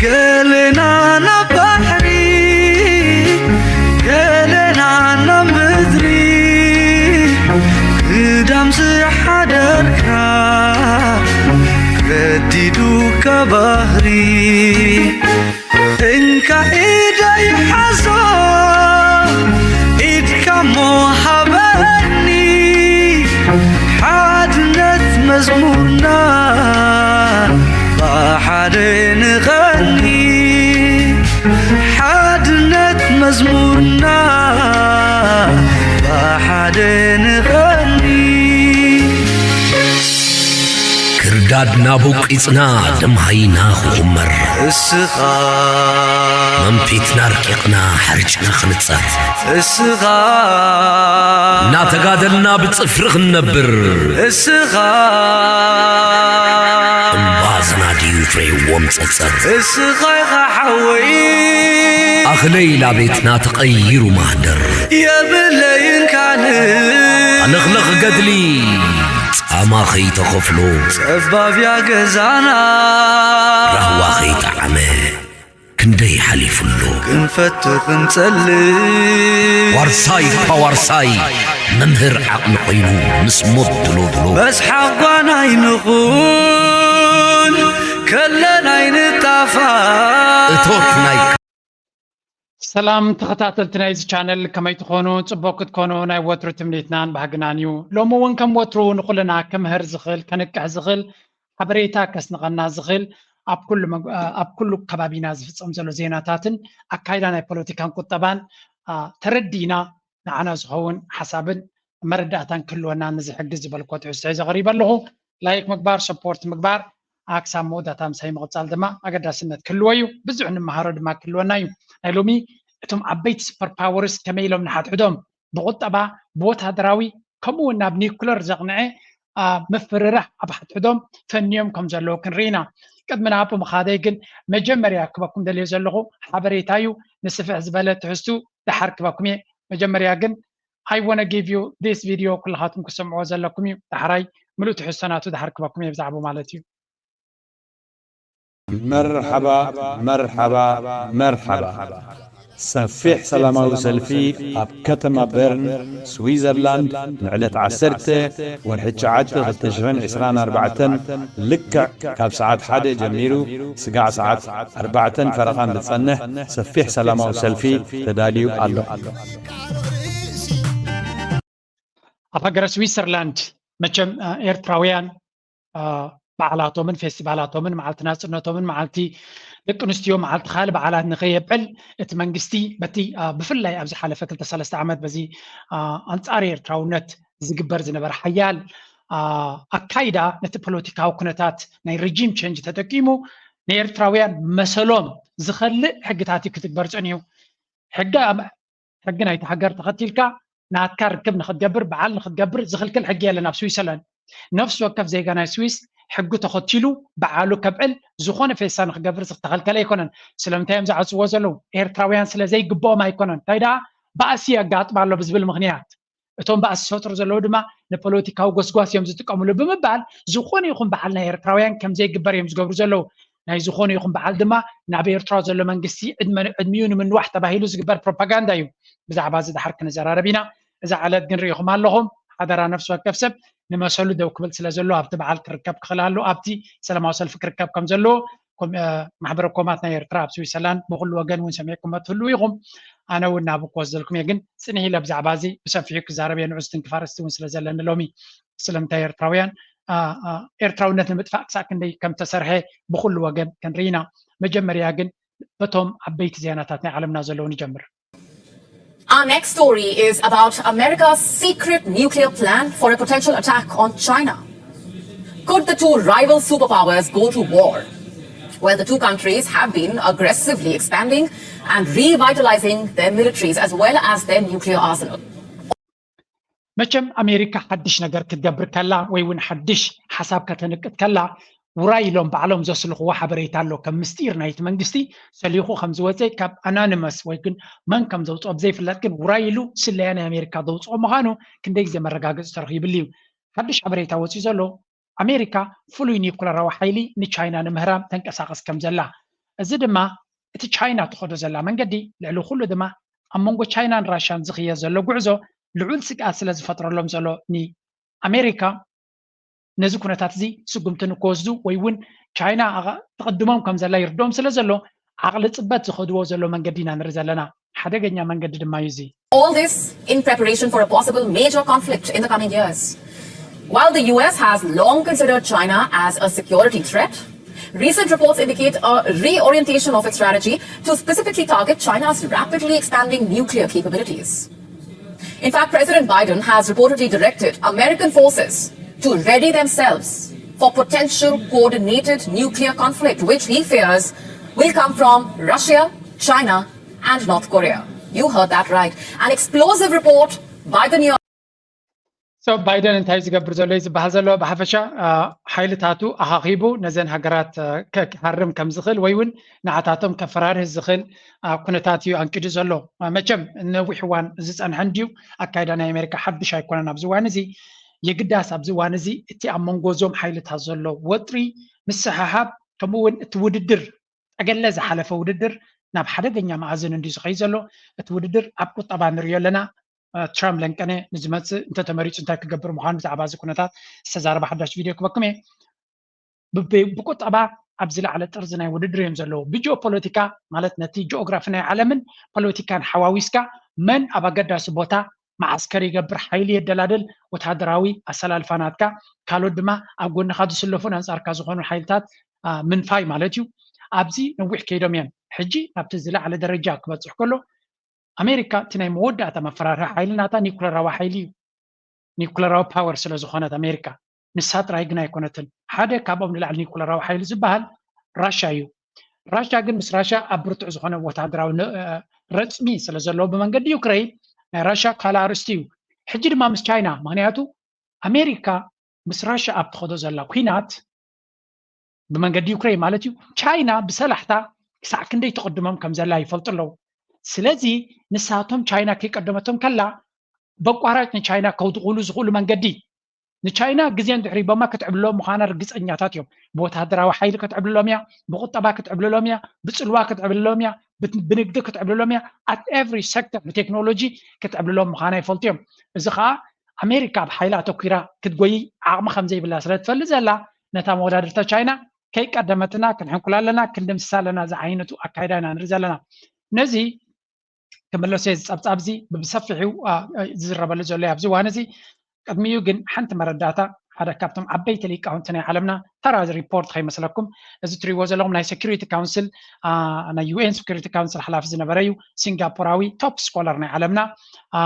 ገለና ናብ ባሕሪ፣ ገለና ናብ ምድሪ፣ ግዳም ዝሓደርካ ገዲዱካ ባህሪ። እንካ ኢደይ ሓዞ፣ ኢድካ እሞ ሃበኒ፣ ሓድነት መዝሙርና ብሓደ ንቐኒ፣ ሓድነት መዝሙርና ብሓደ ንቐኒ። ክርዳድና ቦቂጽና፣ ደምሃይና ክኹመር፣ እስኻ መንፊትና ኣርቂቕና፣ ሓርጭና ክንጸር፣ እስኻ እናተጋደልና ብጽፍሪ ክንነብር፣ እስኻ እምባ ዘናድዩ ፍሬዎም ጸጸር፣ እስኻ ኢኻ ሓወይ። ኣኽለይ ላቤትና ተቐይሩ ማህደር፣ የብለይን ካልእ ኣለኽለኽ ገድሊ፣ ጻማ ኸይተኸፍሎ ጸባብያ ገዛና፣ ራህዋ ኸይጠዓመ ክንደይ ሓሊፉ ኣሎ። ክንፈቱ ክንጸልእ ዋርሳይ እኳ ዋርሳይ፣ መምህር ዓቕሚ ኮይኑ ምስ ሞት ድሎ ድሎ። መስሓቕ ጓና ኣይንኹን፣ ከለና ኣይንጣፋእ። እቶት ናይ ሰላም ተኸታተልቲ ናይዚ ቻነል፣ ከመይ ትኾኑ? ጽቡቕ ክትኮኑ ናይ ወትሩ ትምኒትናን ባህግናን እዩ። ሎሚ እውን ከም ወትሩ ንኹልና ክምህር ዝኽእል፣ ከንቅሕ ዝኽእል፣ ሓበሬታ ከስንቐና ዝኽእል፣ ኣብ ኩሉ መግ-፣ ኣብ ኩሉ ከባቢና ዝፍጸም ዘሎ ዜናታትን ኣካይዳ ናይ ፖለቲካን ቁጠባን፣ አ፣ ተረዲእና ንዓና ዝኸውን ሓሳብን መረዳእታን ክህልወና ንዝሕግዝ ዝበልኮ ትሕዝቶ ሒዘ ቀሪበ ኣለኹ። ላይክ ምግባር፣ ሰፖርት ምግባር፣ ኣክሳብ መወዳእታ ምሳይ ምቕጻል ድማ ኣገዳስነት ክህልዎ እዩ። ብዙሕ ንመሃሮ ድማ ክህልወና እዩ። ናይ ሎሚ እቶም ዓበይቲ ሱፐር ፓወርስ ከመይ ኢሎም ንሓድሕዶም ብቁጠባ፣ ብወታደራዊ፣ ከምኡ እውን ናብ ኒውክለር ዘቕንዐ፣ አ፣ ምፍርራህ ኣብ ሓድሕዶም ፈንዮም ከም ዘለዉ ክንርኢ ኢና። ቅድሚ ናብኡ ምኻደይ ግን መጀመርያ ክበኩም ደልዮ ዘለኹ ሓበሬታ እዩ። ንስፍሕ ዝበለ ትሕዝቱ ደሓር ክበኩም እየ። መጀመርያ ግን I wanna give you this video ኩልኻትኩም ክሰምዕዎ ዘለኩም እዩ። ዳሕራይ ምሉእ ትሕዝቶ ናቱ ዳሕር ክበኩም እየ ብዛዕባኡ ማለት እዩ። መርሓባ፣ መርሓባ፣ መርሓባ። ሰፊሕ ሰላማዊ ሰልፊ ኣብ ከተማ በርን ስዊዘርላንድ ንዕለት ዓሰርተ ወርሒ ትሽዓተ ክልተ ሽሕን ዕስራን ኣርባዕተን ልክዕ ካብ ሰዓት ሓደ ጀሚሩ ስጋዕ ሰዓት ኣርባዕተን ፈረቓን ዝጸንሕ ሰፊሕ ሰላማዊ ሰልፊ ተዳልዩ ኣሎ። ኣብ ሃገረ ስዊዘርላንድ መቸም፣ አ፣ ኤርትራውያን፣ አ፣ በዓላቶምን ፌስቲቫላቶምን መዓልቲ ናጽነቶምን መዓልቲ ደቂ ኣንስትዮ መዓልቲ ካልእ በዓላት ንኸየብዕል እቲ መንግስቲ በቲ፣ አ፣ ብፍላይ ኣብ ዝሓለፈ ክልተ ሰለስተ ዓመት በዚ፣ አ፣ ኣንጻር ኤርትራውነት ዝግበር ዝነበረ ሓያል፣ አ፣ ኣካይዳ ነቲ ፖለቲካዊ ኩነታት ናይ ሪጂም ቸንጅ ተጠቂሙ ንኤርትራውያን መሰሎም ዝኸልእ ሕግታት እዩ ክትግበር ጸኒሑ። ሕጊ ኣም-፣ ሕጊ ናይቲ ሃገር ተኸቲልካ ናትካ ርክብ ንኽትገብር፣ በዓል ንኽትገብር ዝኽልክል ሕጊ የለን ኣብ ስዊሰርላንድ። ነፍሲ ወከፍ ዜጋ ናይ ስዊስ ሕጊ ተኸቲሉ በዓሉ ከብዕል፣ ዝኾነ ፌስታ ንኽገብር ዝተኸልከለ ኣይኮነን። ስለምንታይ እዮም ዝዓጽዎ ዘለዉ? ኤርትራውያን ስለ ዘይግብኦም ኣይኮነን። እንታይ ደኣ ባእሲ የጋጥም ኣሎ ብዝብል ምኽንያት። እቶም ባእሲ ዝፈጥሩ ዘለዉ ድማ ንፖለቲካዊ ጎስጓስ እዮም ዝጥቀምሉ ብምባል ዝኾነ ይኹን በዓል ናይ ኤርትራውያን ከም ዘይግበር እዮም ዝገብሩ ዘለዉ። ናይ ዝኾነ ይኹን በዓል ድማ ናብ ኤርትራ ዘሎ መንግስቲ ዕድመ-፣ ዕድሚኡ ንምንዋሕ ተባሂሉ ዝግበር ፕሮፓጋንዳ እዩ። ብዛዕባ እዚ ድሓር ክንዘራረብ ኢና። እዛ ዕለት ግን ርኢኹም ኣለኹም። ሓደራ ነፍሲ ወከፍ ሰብ ንመሰሉ ደው ክብል ስለ ዘለዎ ኣብቲ በዓል ክርከብ ክኽእል ኣለዎ። ኣብቲ ሰላማዊ ሰልፊ ክርከብ ከም ዘለዎ ኮም-፣ እ፣ ማሕበረ ኮማት ናይ ኤርትራ ኣብ ስዊሰርላንድ ብኹሉ ወገን እውን ሰሚዕኩሞ ትህልዉ ኢኹም። ኣነ እውን ናብ ክወስደልኩም እየ፣ ግን ጽንሕ ኢለ ብዛዕባ እዚ ብሰፊሑ ክዛረብ እየ። ንዑ ዝትንክፍ ኣርእስቲ እውን ስለ ዘለኒ ሎሚ። ስለምንታይ ኤርትራውያን፣ አ፣ አ፣ ኤርትራውነት ንምጥፋእ ክሳብ ክንደይ ከም ተሰርሐ ብኹሉ ወገን ክንርኢ ኢና። መጀመርያ ግን በቶም ዓበይቲ ዜናታት ናይ ዓለምና ዘለዉ ንጀምር። Our next story is about America's secret nuclear plan for a potential attack on China. Could the two rival superpowers go to war? Well, the two countries have been aggressively expanding and revitalizing their militaries as well as their nuclear arsenal. መቸም ኣሜሪካ ሓድሽ ነገር ክትገብር ከላ ወይ እውን ሓድሽ ሓሳብ ከተንቅት ከላ ውራይ ኢሎም ባዕሎም ዘስልኽዎ ሓበሬታ ኣሎ። ከም ምስጢር ናይቲ መንግስቲ ሰሊኹ ከም ዝወፀ ካብ ኣናኒመስ ወይ ግን መን ከም ዘውፅኦ ብዘይፍለጥ ግን ውራይ ኢሉ ስለያ ናይ ኣሜሪካ ዘውፅኦ ምዃኑ ክንደይ ግዜ መረጋገፂ ተረኺብሉ እዩ። ሓድሽ ሓበሬታ ወፂኡ ዘሎ ኣሜሪካ ፍሉይ ኒኩለራዊ ሓይሊ ንቻይና ንምህራም ተንቀሳቐስ ከም ዘላ እዚ ድማ እቲ ቻይና ትኸዶ ዘላ መንገዲ፣ ልዕሊ ኩሉ ድማ ኣብ መንጎ ቻይናን ራሻን ዝኽየ ዘሎ ጉዕዞ ልዑል ስግኣት ስለ ዝፈጥረሎም ዘሎ ንኣሜሪካ፣ ነዚ ኩነታት እዚ ስጉምቲ ንክወስዱ ወይ እውን ቻይና ኣቐ-፣ ትቕድሞም ከም ዘላ ይርድኦም ስለ ዘሎ፣ ዓቕሊ ጽበት ዝኸድዎ ዘሎ መንገዲ ኢና ንርኢ ዘለና። ሓደገኛ መንገዲ ድማ እዩ እዚ። All this in preparation for a possible major conflict in the coming years. While the U S has long considered China as a security threat, recent reports indicate a reorientation of its strategy to specifically target China's rapidly expanding nuclear capabilities. In fact, President Biden has reportedly directed American forces to ready themselves for potential coordinated nuclear conflict, which he fears will come from Russia, China, and North Korea. You heard that right. An explosive report by the New York So ባይደን እንታይ ዝገብር ዘሎ እዩ ዝበሃል ዘሎ? ብሓፈሻ፣ አ፣ ሓይልታቱ ኣኻኺቡ ነዘን ሃገራት፣ አ፣ ከ-፣ ክሃርም ከም ዝኽእል ወይ እውን ንዓታቶም ከፈራርህ ዝኽእል፣ አ፣ ኩነታት እዩ ኣንቂዱ ዘሎ። አ፣ መቸም ነዊሕ እዋን ዝጸንሐ እንድዩ። ኣካይዳ ናይ ኣሜሪካ ሓድሽ ኣይኮነን። ኣብዚ እዋን እዚ የግዳስ፣ ኣብዚ እዋን እዚ እቲ ኣብ መንጎ እዞም ሓይልታት ዘሎ ወጥሪ፣ ምስሕሓብ፣ ከምኡ እውን እቲ ውድድር፣ ጠገለ ዝሓለፈ ውድድር ናብ ሓደገኛ መኣዝን እንድዩ ዝኸይድ ዘሎ። እቲ ውድድር ኣብ ቁጠባ ንሪኦ ኣለና። አ፣ ትራምፕ ለንቀነ ንዝመጽእ እንተተመሪጹ እንታይ ክገብር ምዃኑ ብዛዕባ እዚ ኩነታት ዝተዛረበ ሓዳሽ ቪድዮ ክበኩም እየ። ብ-፣ ብ-፣ ብቁጠባ ኣብ ዝለዓለ ጥርዚ ናይ ውድድር እዮም ዘለዉ። ብጂኦፖለቲካ፣ ማለት ነቲ ጂኦግራፊ ናይ ዓለምን ፖለቲካን ሓዋዊስካ፣ መን ኣብ ኣገዳሲ ቦታ መዓስከር ይገብር፣ ሓይሊ የደላድል፣ ወተሃደራዊ ኣሰላልፋ ናትካ፣ ካልኦት ድማ ኣብ ጎንኻ ዝስለፉን ኣንጻርካ ዝኾኑ ሓይልታት፣ አ፣ ምንፋይ ማለት እዩ። ኣብዚ ነዊሕ ከይዶም እዮም። ሕጂ ናብቲ ዝለዓለ ደረጃ ክበጽሕ ከሎ፣ ኣሜሪካ እቲ ናይ መወዳእታ መፈራርሒ ሓይሊ ናታ ኒኩለራዊ ሓይሊ እዩ። ኒኩለራዊ ፓወር ስለ ዝኾነት ኣሜሪካ፣ ንሳ ጥራይ ግን ኣይኮነትን። ሓደ ካብኦም ንላዕሊ ኒኩለራዊ ሓይሊ ዝበሃል ራሻ እዩ። ራሻ ግን፣ ምስ ራሻ ኣብ ብርቱዕ ዝኾነ ወተሃደራዊ ን-፣ እ፣ ረጽሚ ስለ ዘለዎ ብመንገዲ ዩክረይን፣ ናይ ራሻ ካልእ ኣርእስቲ እዩ። ሕጂ ድማ ምስ ቻይና፣ ምኽንያቱ ኣሜሪካ ምስ ራሻ ኣብ ትኸዶ ዘላ ኲናት፣ ብመንገዲ ዩክረይን ማለት እዩ፣ ቻይና ብሰላሕታ ክሳዕ ክንደይ ትቕድሞም ከም ዘላ ይፈልጡ ኣለዉ። ስለዚ ንሳቶም ቻይና ከይቀደመቶም ከላ፣ በቋራጭ ንቻይና ከውድቑሉ ዝኽእሉ መንገዲ፣ ንቻይና ግዜ እንድሕር ሂቦማ ክትዕብልሎም ምዃና ርግጸኛታት እዮም። ብወተሃደራዊ ሓይሊ ክትዕብልሎም እያ፣ ብቁጠባ ክትዕብልሎም እያ፣ ብጽልዋ ክትዕብልሎም እያ፣ ብት-፣ ብንግዲ ክትዕብልሎም እያ፣ at every sector ብቴክኖሎጂ ክትዕብልሎም ምዃና ይፈልጡ እዮም። እዚ ኸኣ ኣሜሪካ ኣብ ሓይላ ኣተኲራ ክትጎይ ዓቕሚ ከም ዘይብላ ስለ ትፈልጥ ዘላ፣ ነታ መወዳድርታ ቻይና ከይቀደመትና ክንሕንኩላ ኣለና፣ ክንድምስሳ ኣለና ዝዓይነቱ ኣካይዳ ኢና ንርኢ ዘለና። ነዚ ክምለሶ እየ፣ እዚ ጸብጻብ እዚ ብሰፊሑ፣ አ፣ ዝዝረበሉ ዘሎ እዩ ኣብዚ እዋን እዚ። ቅድሚኡ ግን ሓንቲ መረዳእታ፣ ሓደ ካብቶም ዓበይቲ ሊቃውንቲ ናይ ዓለምና፣ ተራ ሪፖርት ከይመስለኩም፣ እዚ ትሪእዎ ዘለኹም ናይ ሴኩሪቲ ካውንስል፣ አ፣ ናይ ዩ ኤን ሴኩሪቲ ካውንስል ሓላፊ ዝነበረ እዩ። ሲንጋፖራዊ ቶፕ ስኮላር ናይ ዓለምና። አ፣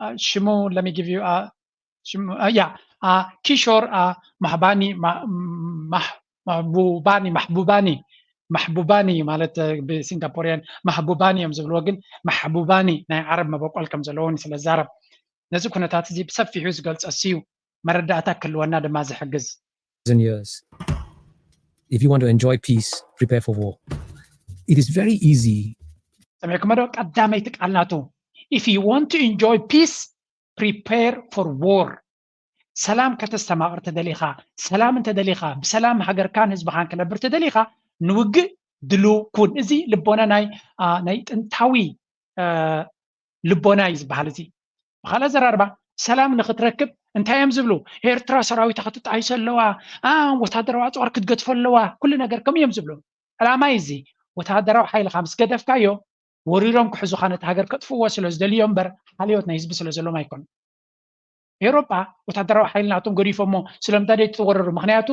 አ፣ ሽሙ let me give you፣ አ፣ ሽሙ፣ አ፣ ያ፣ አ፣ ኪሾር፣ አ፣ ማህባኒ፣ ማ-፣ ማህ-፣ ማህቡባኒ፣ ማሕቡባኒ፣ ማሕቡባኒ ማለት፣ እ፣ ብሲንጋፖርያን ማህቡባኒ እዮም ዝብልዎ፣ ግን ማሕቡባኒ ናይ ዓረብ መበቆል ከም ዘለዎን ስለ ዝዛረብ፣ ነዚ ኩነታት እዚ ብሰፊሑ ዝገልጸ እዩ። መረዳእታ ክህልወና ድማ ዝሕግዝ። Thousand years. If you want to enjoy peace, prepare for war. It is very easy. ሰሚዕኩሞ ዶ? ቀዳመይቲ ቃል ናቱ፣ if you want to enjoy peace, prepare for war። ሰላም ከተስተማቕር ተደሊኻ፣ ሰላም እንተደሊኻ፣ ብሰላም ሃገርካን ህዝብኻን ክነብር ተደሊኻ፣ ንውግእ ድሉው ኩን። እዚ ልቦና ናይ፣ አ፣ ናይ ጥንታዊ፣ አ፣ ልቦና እዩ ዝበሃል። እዚ ብኻልእ ኣዘራርባ፣ ሰላም ንኽትረክብ እንታይ እዮም ዝብሉ? ኤርትራ ሰራዊታ ክትጣይሶ ኣለዋ፣ አ፣ ወታደራዊ ኣጽዋር ክትገድፎ ኣለዋ፣ ኩሉ ነገር ከምኡ እዮም ዝብሉ። ዕላማ እዩ እዚ። ወታደራዊ ሓይልኻ ምስ ገደፍካዮ፣ ወሪሮም ክሕዙኻ ነቲ ሃገር ከጥፍእዎ ስለ ዝደልዮ እምበር፣ ሓልዮት ናይ ህዝቢ ስለ ዘሎም ኣይኮኑን። ኤውሮጳ ወታደራዊ ሓይሊ ናቶም ገዲፎሞ ስለምንታይ ደይ ተወረሩ? ምኽንያቱ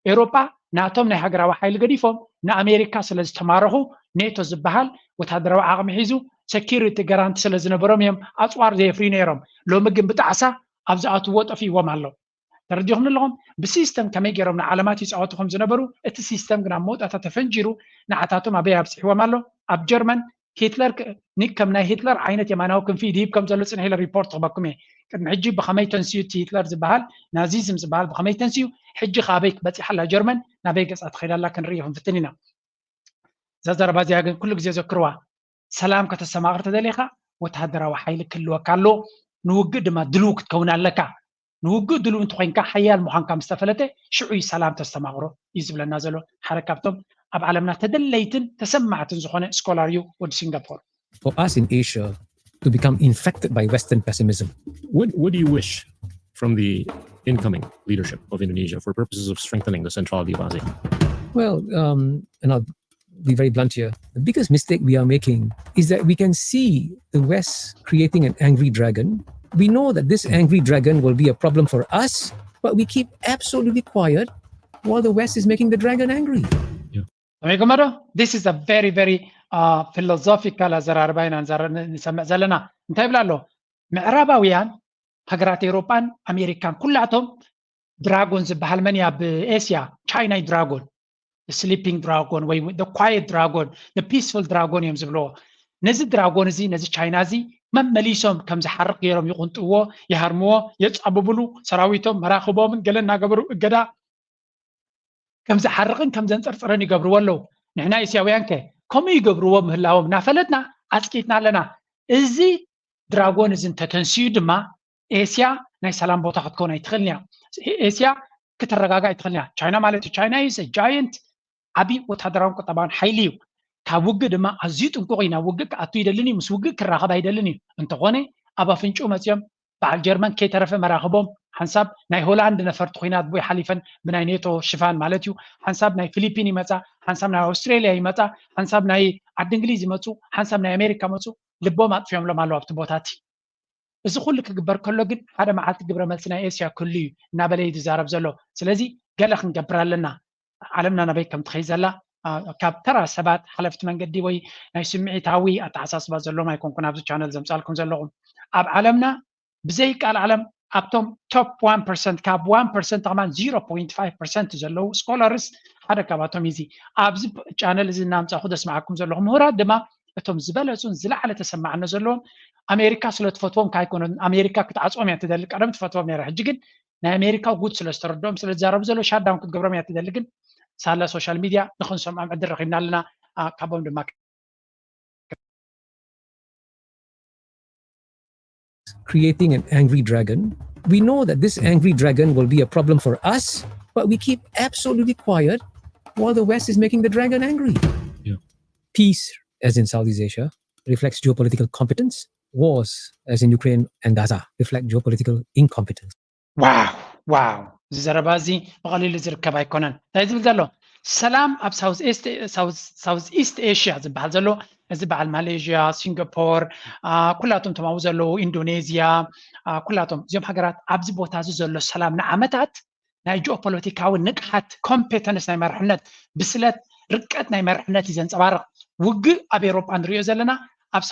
ኤውሮጳ ናቶም ናይ ሃገራዊ ሓይሊ ገዲፎም ንኣሜሪካ ስለ ዝተማረኹ፣ ኔቶ ዝበሃል ወታደራዊ ዓቕሚ ሒዙ፣ ሴኪሪቲ ጋራንቲ ስለ ዝነበሮም እዮም ኣጽዋር ዘየፍርዩ ነይሮም። ሎሚ ግን ብጣዕሳ ኣብ ዝኣትዎ ጠፊእዎም ኣሎ። ተረዲኹም ኣለኹም? ብሲስተም ከመይ ገይሮም ንዓለማት ይጻወቱ ከም ዝነበሩ፣ እቲ ሲስተም ግን ኣብ መወዳእታ ተፈንጂሩ፣ ንዓታቶም ኣበይ ኣብጺሕዎም ኣሎ? ኣብ ጀርመን ሂትለር ክ-፣ ኒ-፣ ከም ናይ ሂትለር ዓይነት የማናዊ ክንፊ ይድይብ ከም ዘሎ ጽንሕ ኢለ ሪፖርት ክበኩም እየ። ቅድሚ ሕጂ ብኸመይ ተንስዩ እቲ ሂትለር ዝበሃል፣ ናዚዝም ዝበሃል ብኸመይ ተንስዩ፣ ሕጂ ከ ኣበይ በጺሓ ኣላ ጀርመን፣ ናበይ ገጻ ትኸይድ ኣላ ክንርኢ ክንፍትን ኢና። እዛ ዘረባ እዚኣ ግን ኩሉ ግዜ ዘክርዋ። ሰላም ከተስተማቕር ተደሊኻ፣ ወተሃደራዊ ሓይሊ ክህልወካ ኣሎ፣ ንውግእ ድማ ድልው ክትከውን ኣለካ። ንውግእ ድልው እንተኾይንካ፣ ሓያል ምዃንካ ምስ ተፈለጠ፣ ሽዑ እዩ ሰላም ተስተማቕሮ እዩ ዝብለና ዘሎ ሓደ ካብቶም ኣብ ዓለምና ተደለይትን ተሰማዕትን ዝኾነ ስኮላር እዩ ወዲ ሲንጋፖር። For us in Asia to become infected by Western pessimism? What, what do you wish from the incoming leadership of Indonesia for purposes of strengthening the centrality of ASEAN? Well, um, and I'll be very blunt here. The biggest mistake we are making is that we can see the West creating an angry dragon. We know that this angry dragon will be a problem for us, but we keep absolutely quiet while the West is making the dragon angry. ከመይ ገመዶ? This is a very very philosophical ኣዘራርባ ኢና ንሰምዕ ዘለና። እንታይ ይብላ ኣሎ? ምዕራባውያን ሃገራት ኤውሮጳን ኣሜሪካን ኩላቶም ድራጎን ዝበሃል መን እያ? ኣብ ኤስያ ቻይና እዩ ድራጎን፣ sleeping dragon ወይ ኳየት ድራጎን፣ ፒስፉል ድራጎን እዮም ዝብልዎ። ነዚ ድራጎን እዚ ነዚ ቻይና እዚ መመሊሶም ከም ዝሓርቕ ገይሮም ይቑንጥዎ፣ ይሃርምዎ፣ የጻብብሉ፣ ሰራዊቶም መራኽቦምን ገለ እናገበሩ እገዳ ከም ዝሓርቕን ከም ዘንጸርጽረን ይገብርዎ ኣለዉ። ንሕና ኤስያውያን ከ ከምኡ ይገብርዎ ምህላዎም እናፈለጥና ኣጽቂጥና ኣለና። እዚ ድራጎን እዚ እንተተንስዩ ድማ ኤስያ ናይ ሰላም ቦታ ክትከውን ኣይትኽእልን እያ። ኤስያ ክትረጋጋ ኣይትኽእልን እያ። ቻይና ማለት እዩ። ቻይና is a giant፣ ዓብዪ ወታደራውን ቁጠባውን ሓይሊ እዩ። ካብ ውግእ ድማ ኣዝዩ ጥንቁቕ እዩ። ናብ ውግእ ክኣቱ ይደልን እዩ፣ ምስ ውግእ ክራኸብ ኣይደልን እዩ። እንተኾነ ኣብ ኣፍንጭኡ መፅዮም በዓል ጀርመን ከይተረፈ መራኽቦም ሓንሳብ ናይ ሆላንድ ነፈርቲ ኩናት ብኡ ሓሊፈን ብናይ ኔቶ ሽፋን ማለት እዩ። ሓንሳብ ናይ ፊሊፒን ይመፃ፣ ሓንሳብ ናይ ኣውስትሬልያ ይመፃ፣ ሓንሳብ ናይ ዓዲ እንግሊዝ ይመፁ፣ ሓንሳብ ናይ ኣሜሪካ መፁ። ልቦም ኣጥፊኦምሎም ኣለዉ ኣብቲ ቦታ እቲ። እዚ ኩሉ ክግበር ከሎ ግን ሓደ መዓልቲ ግብረ መልሲ ናይ ኤስያ ክህሉ እዩ እናበለ እዩ ዝዛረብ ዘሎ። ስለዚ ገለ ክንገብር ኣለና። ዓለምና ናበይ ከም ትኸይድ ዘላ ካብ ተራ ሰባት ሓለፍቲ መንገዲ ወይ ናይ ስምዒታዊ ኣተሓሳስባ ዘለዎም ኣይኮንኩን ኣብዚ ቻነል ዘምፃልኩም ዘለኹም። ኣብ ዓለምና ብዘይ ቃል ዓለም ኣብቶም ቶፕ ዋን ፐርሰንት ካብ ዋን ፐርሰንት ከማን ዜሮ ፖይንት ፋይቭ ፐርሰንት ዘለዉ ስኮላርስ ሓደ ካብኣቶም እዩ። እዚ ኣብዚ ቻነል እዚ እናምፃኹ ዘስምዓኩም ዘለኹ ምሁራት ድማ እቶም ዝበለፁን ዝለዓለ ተሰማዕነት ዘለዎም ኣሜሪካ ስለ ትፈትዎም ካይኮነን ኣሜሪካ ክትዓፅዎም እያ ትደሊ። ቀደም ትፈትዎም ነይራ፣ ሕጂ ግን ናይ ኣሜሪካ ጉድ ስለ ዝተረድኦም ስለ ዝዛረቡ ዘሎ ሻዳውን ክትገብሮም እያ ትደሊ። ግን ሳላ ሶሻል ሚድያ ንክንሰምዖም ዕድል ረኺብና ኣለና። ካብኦም ድማ creating an angry dragon. We know that this angry dragon will be a problem for us, but we keep absolutely quiet while the West is making the dragon angry. Yeah. Peace, as in Southeast Asia, reflects geopolitical competence. Wars, as in Ukraine and Gaza, reflect geopolitical incompetence. ዋው ዋው፣ እዚ ዘረባ እዚ ብቐሊሉ ዝርከብ ኣይኮነን። እንታይ ዝብል ዘሎ? ሰላም ኣብ ሳውዝ ኢስት ኤሽያ ዝበሃል ዘሎ፣ እዚ በዓል ማሌዥያ፣ ሲንጋፖር፣ ኩላቶም ተማዊ ዘለዉ፣ ኢንዶኔዝያ፣ ኩላቶም እዚኦም ሃገራት ኣብዚ ቦታ እዚ ዘሎ ሰላም ንዓመታት ናይ ጂኦፖለቲካዊ ንቕሓት ኮምፔተንስ ናይ መርሕነት ብስለት ርቀት ናይ መርሕነት እዩ ዘንፀባርቕ። ውግእ ኣብ ኤሮጳ ንሪኦ ዘለና ኣብ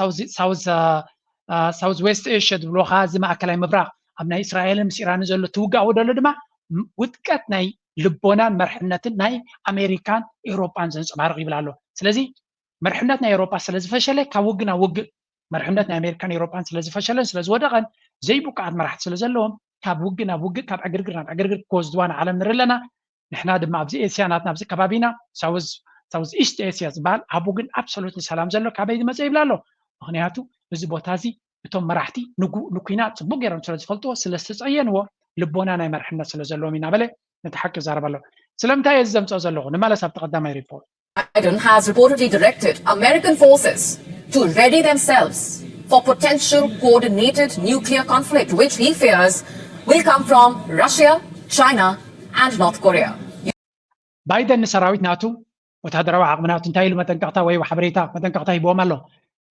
ሳውዝ ዌስት ኤሽያ ዝብልዎ ከዓ እዚ ማእከላይ ምብራቕ ኣብ ናይ እስራኤልን ምስ ኢራንን ዘሎ ትውጋእ ወደሎ ድማ ውድቀት ናይ ልቦናን መርሕነትን ናይ ኣሜሪካን ኤሮጳን ዘንፀባርቕ ይብል ኣሎ። ስለዚ መርሕነት ናይ ኤሮጳ ስለ ዝፈሸለ ካብ ውግእ ናብ ውግእ፣ መርሕነት ናይ ኣሜሪካን ኤሮጳን ስለ ዝፈሸለን ስለ ዝወደቐን ዘይብቁዓት መራሕቲ ስለ ዘለዎም ካብ ውግእ ናብ ውግእ ካብ ዕግርግር ናብ ዕግርግር ክወስድዋ ንዓለም ንርኢ ኣለና። ንሕና ድማ ኣብዚ ኤስያ ናትና ኣብዚ ከባቢና ሳውዝ ኢስት ኤስያ ዝበሃል ኣብኡ ግን ኣብሶሉትሊ ሰላም ዘሎ ካበይ ዝመፀ ይብላ ኣሎ። ምክንያቱ እዚ ቦታ እዚ እቶም መራሕቲ ንኩናት ፅቡቅ ገይሮም ስለ ዝፈልጥዎ ስለ ዝተፀየንዎ ልቦና ናይ መርሕነት ስለ ዘለዎም ኢና በለ ነቲ ሓቂ ይዛረብ ኣሎ። ስለምንታይ እየ እዚ ዘምፅኦ ዘለኹ? ንመለስ ኣብቲ ቀዳማይ ሪፖርት። Biden has reportedly directed American forces to ready themselves for potential coordinated nuclear conflict, which he fears will come from Russia, China, and North Korea. ባይደን ንሰራዊት ናቱ ወታደራዊ ዓቕሚ ናቱ እንታይ ኢሉ መጠንቀቕታ ወይ ሓበሬታ መጠንቀቕታ ሂብዎም ኣሎ?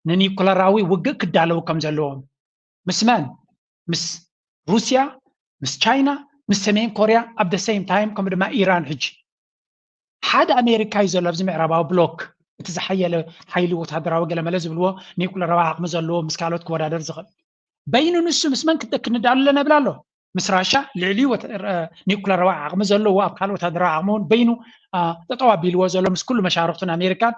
ንኒኩለራዊ ውግእ ክዳለዉ ከም ዘለዎም። ምስ መን? ምስ ሩስያ፣ ምስ ቻይና፣ ምስ ሰሜን ኮርያ ኣብ the same time ከምኡ ድማ ኢራን። ሕጂ ሓደ ኣሜሪካ እዩ ዘሎ ኣብዚ ምዕራባዊ ብሎክ፣ እቲ ዝሓየለ ሓይሊ ወታደራዊ ገለመለ ዝብልዎ ኒኩለራዊ ዓቕሚ ዘለዎ ምስ ካልኦት ክወዳደር ዝኽእል። በይኑ ንሱ ምስ መን ክንዳሉ ኣለና ይብል ኣሎ? ምስ ራሻ ልዕሊኡ ኒኩለራዊ ዓቕሚ ዘለዎ ኣብ ካልእ ወታደራዊ ዓቕሚ እውን በይኑ ጠጠው ኣቢልዎ ዘሎ ምስ ኩሉ መሻርክቱን ኣሜሪካን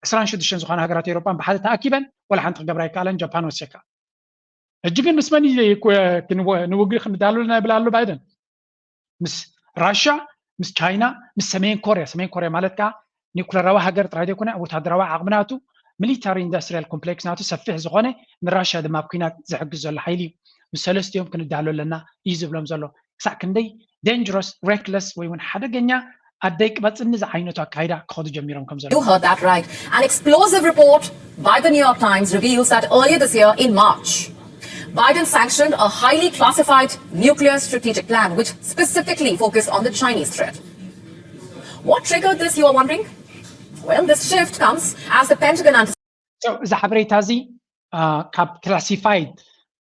ዕስራን ሽዱሽተን ዝኾና ሃገራት ኤውሮጳን ብሓደ ተኣኪበን ወላ ሓንቲ ክገብራ ኣይከኣለን፣ ጃፓን ወሲኻ። ሕጂ ግን ምስ መን እዩ ንውግእ ክንዳሉ ኣለና ይብል ኣሎ ባይደን? ምስ ራሻ፣ ምስ ቻይና፣ ምስ ሰሜን ኮርያ። ሰሜን ኮርያ ማለት ከዓ ኒኩለራዊ ሃገር ጥራይ ዘይኮነ ወታደራዊ ዓቕሚ ናቱ ሚሊታሪ ኢንዱስትሪያል ኮምፕሌክስ ናቱ ሰፊሕ ዝኾነ ንራሽያ ድማ ኣብ ኩናት ዝሕግዝ ዘሎ ሓይሊ እዩ። ምስ ሰለስቲኦም ክንዳሎ ኣለና እዩ ዝብሎም ዘሎ። ክሳዕ ክንደይ ዴንጀረስ ሬክለስ ወይ እውን ሓደገኛ ኣደይ ቅበፅኒ ዝዓይነቱ ኣካይዳ ክኸዱ ጀሚሮም ከም ዘሎ You heard that right. An explosive report by the New York Times reveals that earlier this year, in March, Biden sanctioned a highly classified nuclear strategic plan which specifically focused on the Chinese threat. What triggered this, you are wondering? Well, this shift comes as the Pentagon anticipated. So፣ እዚ ሓበሬታ እዚ ካብ ክላሲፋይድ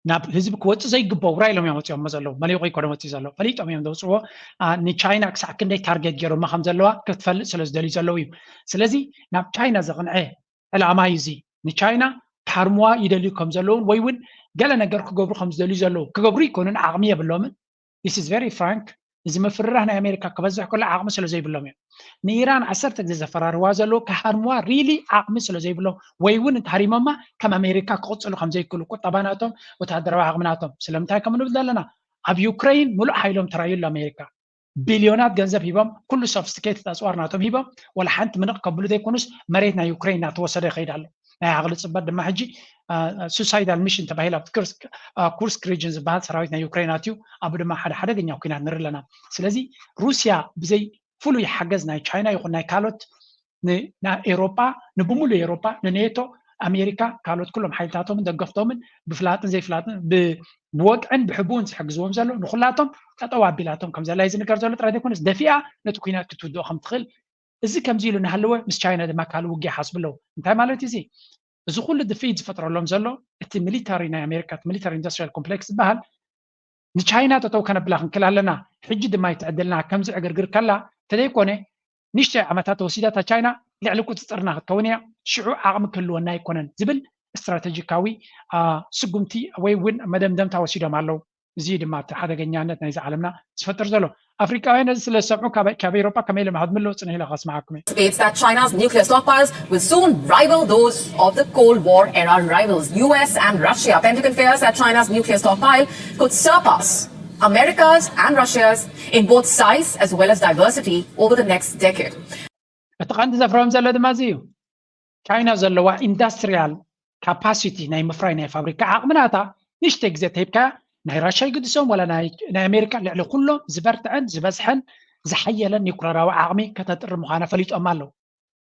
ናብ ህዝቢ ክወፅእ ዘይግበኦ ውራይ ኢሎም እዮም ወፂኦሞ ዘለዉ። መሊቑ ኣይኮነ ወፂኡ ዘሎ፣ ፈሊጦም እዮም ዘውፅዎ። ንቻይና ክሳዕ ክንደይ ታርጌት ገይሮማ ከም ዘለዋ ክትፈልጥ ስለ ዝደልዩ ዘለዉ እዩ። ስለዚ ናብ ቻይና ዘቕንዐ ዕላማ እዩ እዚ። ንቻይና ክሃርምዋ ይደልዩ ከም ዘለውን ወይ እውን ገለ ነገር ክገብሩ ከም ዝደልዩ ዘለዉ፣ ክገብሩ ይኮኑን ዓቕሚ የብሎምን። This is very frank። እዚ ምፍርራህ ናይ ኣሜሪካ ክበዝሕ ከሎ ዓቕሚ ስለ ዘይብሎም እዮም። ንኢራን ዓሰርተ ግዜ ዘፈራርዋ ዘለዉ ክሃርምዋ ሪሊ ዓቕሚ ስለ ዘይብሎም ወይ እውን እንተሃሪሞማ ከም ኣሜሪካ ክቕፅሉ ከም ዘይክእሉ ቁጠባ ናቶም ወታደራዊ ዓቕሚ ናቶም ስለምንታይ ከም ንብል ዘለና ኣብ ዩክረይን ሙሉእ ሓይሎም ተራእዩ ኣሎ ኣሜሪካ ቢልዮናት ገንዘብ ሂቦም ኩሉ ሶፍስቲኬትድ ኣፅዋር ናቶም ሂቦም ወላ ሓንቲ ምንቕ ከብሉ ዘይኮኑስ መሬት ናይ ዩክረይን እናተወሰደ ይኸይድ ኣሎ ናይ ዓቕሊ ፅበት ድማ ሕጂ suicidal mission ተባሂሉ ኣብ ኩርስክ region ዝበሃል ሰራዊት ናይ ዩክሬን ኣትዩ ኣብኡ ድማ ሓደ ሓደገኛ ኩናት ንርኢ ኣለና ስለዚ ሩስያ ብዘይ ፍሉይ ሓገዝ ናይ ቻይና ይኹን ናይ ካልኦት ንኤሮጳ ንብሙሉ ኤሮጳ ንኔቶ ኣሜሪካ ካልኦት ኩሎም ሓይልታቶምን ደገፍቶምን ብፍላጥን ዘይፍላጥን ብወግዕን ብሕቡእን ዝሕግዝዎም ዘሎ ንኩላቶም ጠጠው ኣቢላቶም ከም ዘላ ዝንገር ዘሎ ጥራይ ዘይኮነስ ደፊኣ ነቲ ኩናት ክትውድኦ ከም ትኽእል እዚ ከምዚ ኢሉ እናሃለወ ምስ ቻይና ድማ ካልእ ውግእ ይሓስቡ ኣለዉ እንታይ ማለት እዚ እዚ ኩሉ ድፍኢት ዝፈጥረሎም ዘሎ እቲ ሚሊታሪ ናይ ኣሜሪካ እቲ ሚሊታሪ ኢንዱስትሪያል ኮምፕሌክስ ዝበሃል ንቻይና ጠጠው ከነብላ ክንክል ኣለና ሕጂ ድማ ይትዕድልና ከምዚ ዕግርግር ከላ ተደይኮነ ንሽተይ ዓመታት ተወሲዳ እታ ቻይና ልዕሊ ቁፅፅርና ክትከውን እያ ሽዑ ዓቕሚ ክህልወና ኣይኮነን ዝብል ስትራተጂካዊ ስጉምቲ ወይ እውን መደምደምታ ወሲዶም ኣለዉ እዚ ድማ እቲ ሓደገኛነት ናይዚ ዓለምና ዝፈጥር ዘሎ ኣፍሪቃውያን ነዚ ስለ ዝሰምዑ ካብ ኤሮጳ ከመይ ኢሎም ሃድምሎ ፅንሕ ኢለ ከስምዓኩም እየ States that China's nuclear stockpiles will soon rival those of the Cold War era rivals U S and Russia. Pentagon fears that China's nuclear stockpile could surpass America's and Russia's in both size as well as diversity over the next decade. እቲ ቀንዲ ዘፍርሆም ዘሎ ድማ እዚ እዩ ቻይና ዘለዋ ኢንዳስትሪያል ካፓሲቲ ናይ ምፍራይ ናይ ፋብሪካ ዓቕሚ ናታ ንእሽተይ ግዜ ተሂብካያ ናይ ራሻ ይግድሶም ዋላ ናይ ኣሜሪካ ልዕሊ ኩሎም ዝበርትዐን ዝበዝሐን ዝሓየለን ኒኩለራዊ ዓቕሚ ከተጥሪ ምዃና ፈሊጦም ኣለዉ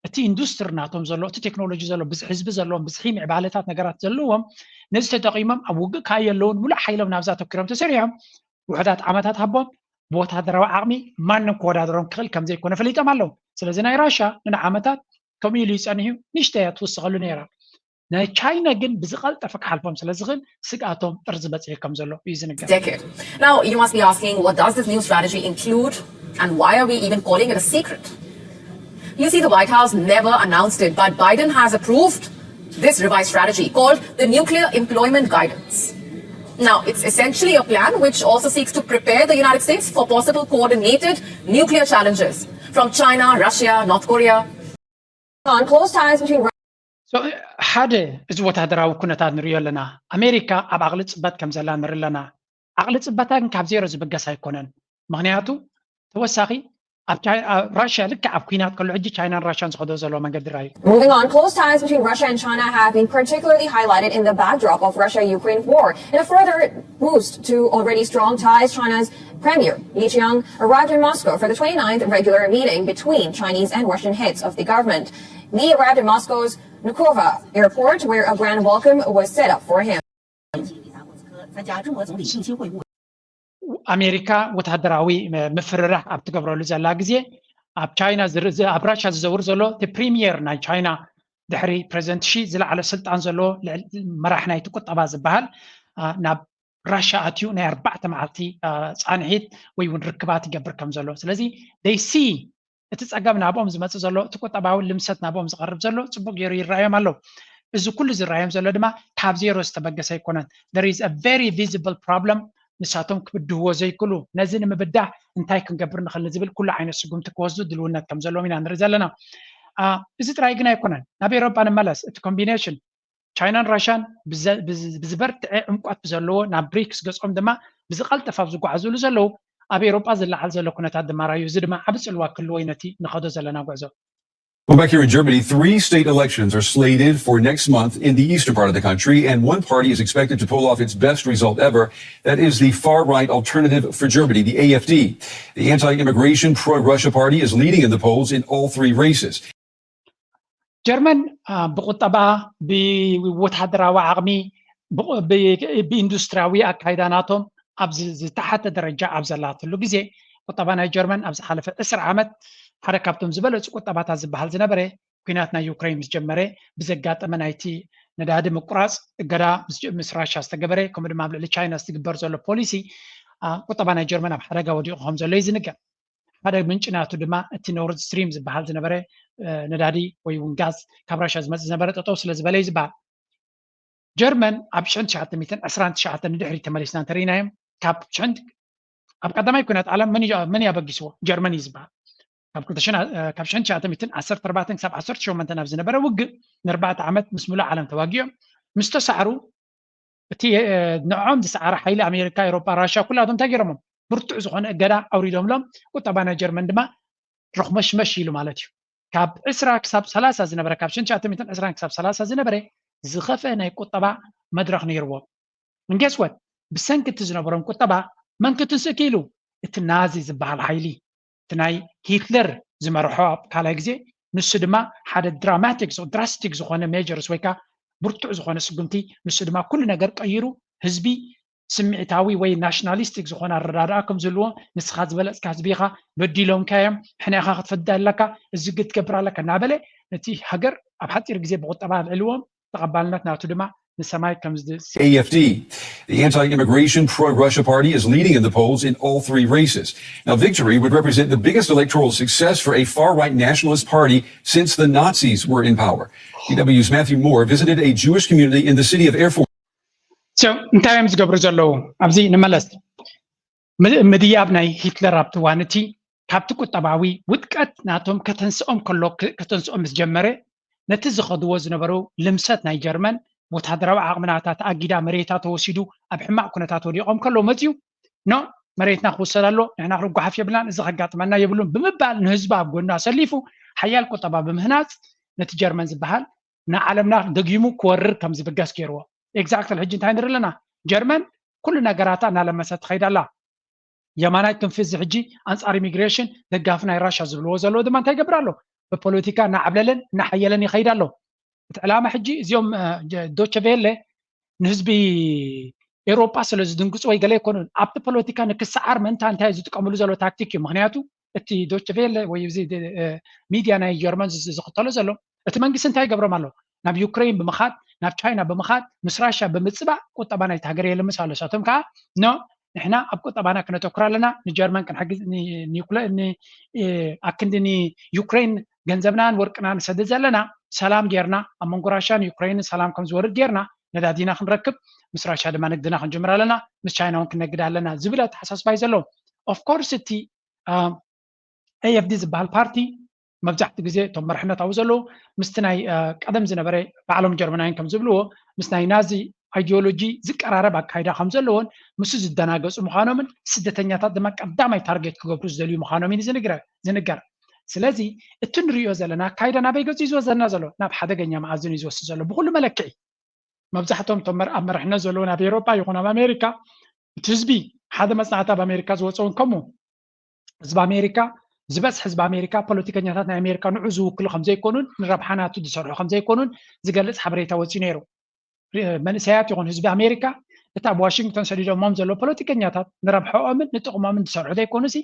እቲ ኢንዱስትሪ ናቶም ዘሎ እቲ ቴክኖሎጂ ዘሎ ብዝሒ ህዝቢ ዘለዎም ብዝሒ ምዕባለታት ነገራት ዘለዎም ነዚ ተጠቒሞም ኣብ ውግእ ከኣ የለውን ሙሉእ ሓይሎም ናብዛ ኣተኪሮም ተሰሪሖም ውሑዳት ዓመታት ሃቦም ብወታደራዊ ዓቕሚ ማንም ክወዳደሮም ክኽእል ከም ዘይኮነ ፈሊጦም ኣለዉ ስለዚ ናይ ራሻ ንዓመታት ከምኡ ኢሉ ይጸንሕ እዩ ንእሽተይ እያ ትውስኸሉ ነይራ ናይ ቻይና ግን ብዝቐልጠፈ ክሓልፎም ስለ ዝኽእል ስግኣቶም ጥርዚ በጺሑ ከም ዘሎ እዩ ዝንገር Decade. Now, you must be asking, what does this new strategy include? And why are we even calling it a secret? You see, the White House never announced it, but Biden has approved this revised strategy called the Nuclear Employment Guidance. Now, it's essentially a plan which also seeks to prepare the United States for possible coordinated nuclear challenges from China, Russia, North Korea. On close ties between ሓደ እዚ ወታደራዊ ኩነታት ንሪኦ ኣለና ኣሜሪካ ኣብ ዓቕሊ ፅበት ከም ዘላ ንርኢ ኣለና ዓቕሊ ፅበታ ግን ካብ ዜሮ ዝበገስ ኣይኮነን ምክንያቱ ተወሳኺ ኣብ ራሽያ ልክዕ ኣብ ኩናት ከሎ ሕጂ ቻይናን ራሽያን ዝኸዶ ዘለዎ መንገዲ ራዩ Moving on, close ties between Russia and China have been particularly highlighted in the backdrop of Russia-Ukraine war, in a further boost to already strong ties. China's Premier Li Qiang arrived in Moscow for the twenty-ninth regular meeting between Chinese and Western heads of the government. Li arrived in Moscow's Vnukovo airport, where a grand welcome was set up for him. Xi 参加中俄总理信息会晤。 ኣሜሪካ ወታደራዊ ምፍርራሕ ኣብ ትገብረሉ ዘላ ግዜ ኣብ ቻይና ኣብ ራሻ ዝዘውር ዘሎ እቲ ፕሪሚየር ናይ ቻይና ድሕሪ ፕሬዚደንት ሺ ዝለዓለ ስልጣን ዘለዎ መራሕ ናይቲ ቁጠባ ዝበሃል ናብ ራሻ ኣትዩ ናይ ኣርባዕተ መዓልቲ ፃንሒት ወይ እውን ርክባት ይገብር ከም ዘሎ ስለዚ ደይሲ እቲ ጸገም ናብኦም ዝመጽእ ዘሎ እቲ ቁጠባዊ ልምሰት ናብኦም ዝቐርብ ዘሎ ጽቡቅ ገይሩ ይረኣዮም ኣሎ እዚ ኩሉ ዝረኣዮም ዘሎ ድማ ካብ ዜሮ ዝተበገሰ ኣይኮነን there is a very visible problem ንሳቶም ክብድህዎ ዘይክሉ ነዚ ንምብዳህ እንታይ ክንገብር ንኽእል ዝብል ኩሉ ዓይነት ስጉምቲ ክወስዱ ድልውነት ከም ዘለዎም ኢና ንርኢ ዘለና እዚ ጥራይ ግን ኣይኮነን ናብ ኤሮጳ ንመለስ እቲ ኮምቢኔሽን ቻይናን ራሽያን ብዝበርትዐ ዕምቆት ብዘለዎ ናብ ብሪክስ ገጾም ድማ ብዝቐልጠፍ ኣብ ዝጓዓዙሉ ዘለዉ ኣብ ኤሮጳ ዝለዓል ዘሎ ኩነታት ድማ ራዩ እዚ ድማ ዓብ ጽልዋ ክህልዎ እዩ ነቲ ንኸዶ ዘለና ጉዕዞ Well, back here in Germany, three state elections are slated for next month in the eastern part of the country, and one party is expected to pull off its best result ever. That is the far right Alternative for Germany, the A F D. The anti immigration, pro Russia party is leading in the polls in all three races. ጀርመን ብቁጠባ፣ ብወታደራዊ ዓቕሚ፣ ብኢንዱስትሪያዊ ኣካይዳ ናቶም ኣብዚ ዝተሓተ ደረጃ ኣብ ዘላትሉ ግዜ፣ ቁጠባ ናይ ጀርመን ኣብ ዝሓለፈ ዕስራ ዓመት ሓደ ካብቶም ዝበለፁ ቁጠባታት ዝበሃል ዝነበረ፣ ኩናት ናይ ዩክሬን ምስ ጀመረ ብዘጋጠመ ናይቲ ነዳዲ ምቁራፅ፣ እገዳ ምስ ራሻ ዝተገበረ፣ ከምኡ ድማ ኣብ ልዕሊ ቻይና ዝትግበር ዘሎ ፖሊሲ ቁጠባ ናይ ጀርመን ኣብ ሓደጋ ወዲቑ ከም ዘሎ እዩ ዝንገር። ሓደ ምንጭ ናቱ ድማ እቲ ኖርድ ስትሪም ዝበሃል ዝነበረ ነዳዲ ወይ እውን ጋዝ ካብ ራሻ ዝመፅእ ዝነበረ ጠጠው ስለ ዝበለ እዩ ዝበሃል። ጀርመን ኣብ ሽሕን ትሽዓተ ሚእትን ዕስራን ትሽዓተን ንድሕሪት ተመሊስና እንተርኢናዮም፣ ካብ ሽሕን ኣብ ቀዳማይ ኩናት ዓለም መን እዩ ኣበጊስዎ? ጀርመን እዩ ዝበሃል። ካብ ክልተ ሽሕን ካብ ሽሕን ትሽዓተ ሚእትን ዓሰርተ ኣርባዕተን ክሳብ ዓሰርተ ሸሞንተን ኣብ ዝነበረ ውግእ ንኣርባዕተ ዓመት ምስ ሙሉእ ዓለም ተዋጊኦም ምስ ተሳዕሩ፣ እቲ ንዕኦም ዝሰዓረ ሓይሊ ኣሜሪካ፣ ኤሮፓ፣ ራሽያ ኩላቶም እንታይ ገይሮሞም? ብርቱዕ ዝኾነ እገዳ ኣውሪዶምሎም። ቁጠባ ናይ ጀርመን ድማ ረኽመሽመሽ ኢሉ ማለት እዩ። ካብ ዕስራ ክሳብ ሰላሳ ዝነበረ፣ ካብ ሽሕን ትሽዓተ ሚእትን ዕስራን ክሳብ ሰላሳ ዝነበረ ዝኸፍአ ናይ ቁጠባ መድረኽ ነይርዎም። ንጌስወት ብሰንኪ እቲ ዝነበሮም ቁጠባ መን ክትንስእ ክኢሉ? እቲ ናዚ ዝበሃል ሓይሊ፣ እቲ ናይ ሂትለር ዝመርሖ ኣብ ካልኣይ ግዜ፣ ንሱ ድማ ሓደ ድራማቲክ ድራስቲክ ዝኾነ ሜጀርስ ወይ ከዓ ብርቱዕ ዝኾነ ስጉምቲ፣ ንሱ ድማ ኩሉ ነገር ቀይሩ ህዝቢ ስምዒታዊ ወይ ናሽናሊስቲክ ዝኾነ ኣረዳድኣ ከም ዝህልዎ፣ ንስኻ ዝበለፅካ ህዝቢ ኢኻ፣ በዲሎምካ እዮም፣ ሕና ኢኻ ክትፈዲ ኣለካ፣ እዚ ክትገብር ኣለካ እናበለ ነቲ ሃገር ኣብ ሓፂር ግዜ ብቁጠባ ኣልዕልዎም። ተቐባልነት ናቱ ድማ ንሰማይ ከም ዝድስ A F D. The anti immigration, pro Russia party is leading in the polls in all three races. Now, victory would represent the biggest electoral success for a far right nationalist party since the Nazis were in power. D W's Matthew Moore visited a Jewish community in the city of Erfurt. እንታይ እዮም ዝገብሩ ዘለዉ? ኣብዚ ንመለስ። ምድያብ ናይ ሂትለር ኣብቲ እዋን እቲ ካብቲ ቁጠባዊ ውድቀት ናቶም ከተንስኦም ከሎ ከተንስኦም ምስ ጀመረ፣ ነቲ ዝኸድዎ ዝነበሩ ልምሰት ናይ ጀርመን ወታደራዊ ዓቕምናታ ተኣጊዳ፣ መሬታ ተወሲዱ፣ ኣብ ሕማቕ ኩነታት ወዲቖም ከሎ መፅዩ፣ ኖ፣ መሬትና ክውሰድ ኣሎ፣ ንሕና ክንጓሓፍ የብልናን፣ እዚ ከጋጥመና የብሉን ብምባል ንህዝቢ ኣብ ጎኑ ኣሰሊፉ ሓያል ቁጠባ ብምህናፅ ነቲ ጀርመን ዝበሃል ንዓለምና ደጊሙ ክወርር ከም ዝብገስ ገይርዎ። ኤግዛክትሊ ሕጂ እንታይ ንርኢ ኣለና? ጀርመን ኩሉ ነገራታ እናለመሰት ትኸይድ ኣላ። የማናይ ክንፊ እዚ ሕጂ ኣንጻር ኢሚግሬሽን ደጋፊ ናይ ራሻ ዝብልዎ ዘለዉ ድማ እንታይ ይገብር ኣሎ? ብፖለቲካ እናዓብለለን እናሓየለን ይኸይድ ኣሎ። እቲ ዕላማ ሕጂ እዚኦም ዶቸ ቬለ ንህዝቢ ኤውሮጳ ስለ ዝድንግፁ ወይ ገለ ኣይኮኑን። ኣብቲ ፖለቲካ ንክሰዓር ምእንታ እንታይ ዝጥቀምሉ ዘሎ ታክቲክ እዩ። ምክንያቱ እቲ ዶቸ ቬለ ወይ እዚ ሚድያ ናይ ጀርመን ዝኽተሎ ዘሎ እቲ መንግስቲ እንታይ ይገብሮም ኣሎ? ናብ ዩክሬን ብምኻድ፣ ናብ ቻይና ብምኻድ፣ ምስ ራሽያ ብምፅባእ ቁጠባ ናይቲ ሃገር የልምስ ኣሎ። እሳቶም ከዓ ኖ፣ ንሕና ኣብ ቁጠባና ክነተኩር ኣለና፣ ንጀርመን ክንሕግዝ ኣክንዲ ንዩክሬን ገንዘብናን ወርቅና ንሰድድ ዘለና፣ ሰላም ጌርና ኣብ መንጎ ራሽያን ዩክሬንን ሰላም ከም ዝወርድ ጌርና ነዳዲና ክንረክብ፣ ምስ ራሽያ ድማ ንግድና ክንጅምር ኣለና፣ ምስ ቻይና እውን ክነግድ ኣለና ዝብል ኣተሓሳስባ እዩ ዘለዎም። ኦፍኮርስ እቲ ኤኤፍዲ ዝበሃል ፓርቲ መብዛሕትኡ ግዜ እቶም መርሕነት ኣብኡ ዘለዉ ምስቲ ናይ ቀደም ዝነበረ ባዕሎም ጀርመናውያን ከም ዝብልዎ ምስ ናይ ናዚ ኣይዲዮሎጂ ዝቀራረብ ኣካይዳ ከም ዘለዎን ምስኡ ዝደናገፁ ምዃኖምን ስደተኛታት ድማ ቀዳማይ ታርጌት ክገብሩ ዝደልዩ ምዃኖም እዩ ዝንገር። ስለዚ እቲ ንሪኦ ዘለና ኣካይዳ ናበይ ገፁ እዩ ዝወስደና ዘሎ? ናብ ሓደገኛ መኣዝን እዩ ዝወስድ ዘሎ ብኩሉ መለክዒ። መብዛሕቶም እቶም ኣብ መርሕነት ዘለዉ ኣብ ኤውሮጳ ይኹን ኣብ ኣሜሪካ እቲ ህዝቢ ሓደ መፅናዕቲ ኣብ ኣሜሪካ ዝወፀ እውን ከምኡ ህዝቢ ኣሜሪካ ዝበዝሕ ህዝቢ ኣሜሪካ ፖለቲከኛታት ናይ ኣሜሪካ ንዑ ዝውክሉ ከምዘይኮኑን ንረብሓ ናቱ ዝሰርሑ ከምዘይኮኑን ዝገልፅ ሓበሬታ ወፂኡ ነይሩ። መንእሰያት ይኹን ህዝቢ ኣሜሪካ እቲ ኣብ ዋሽንግቶን ሰዲዶሞም ዘለዉ ፖለቲከኛታት ንረብሐኦምን ንጥቕሞምን ዝሰርሑ ዘይኮኑሲ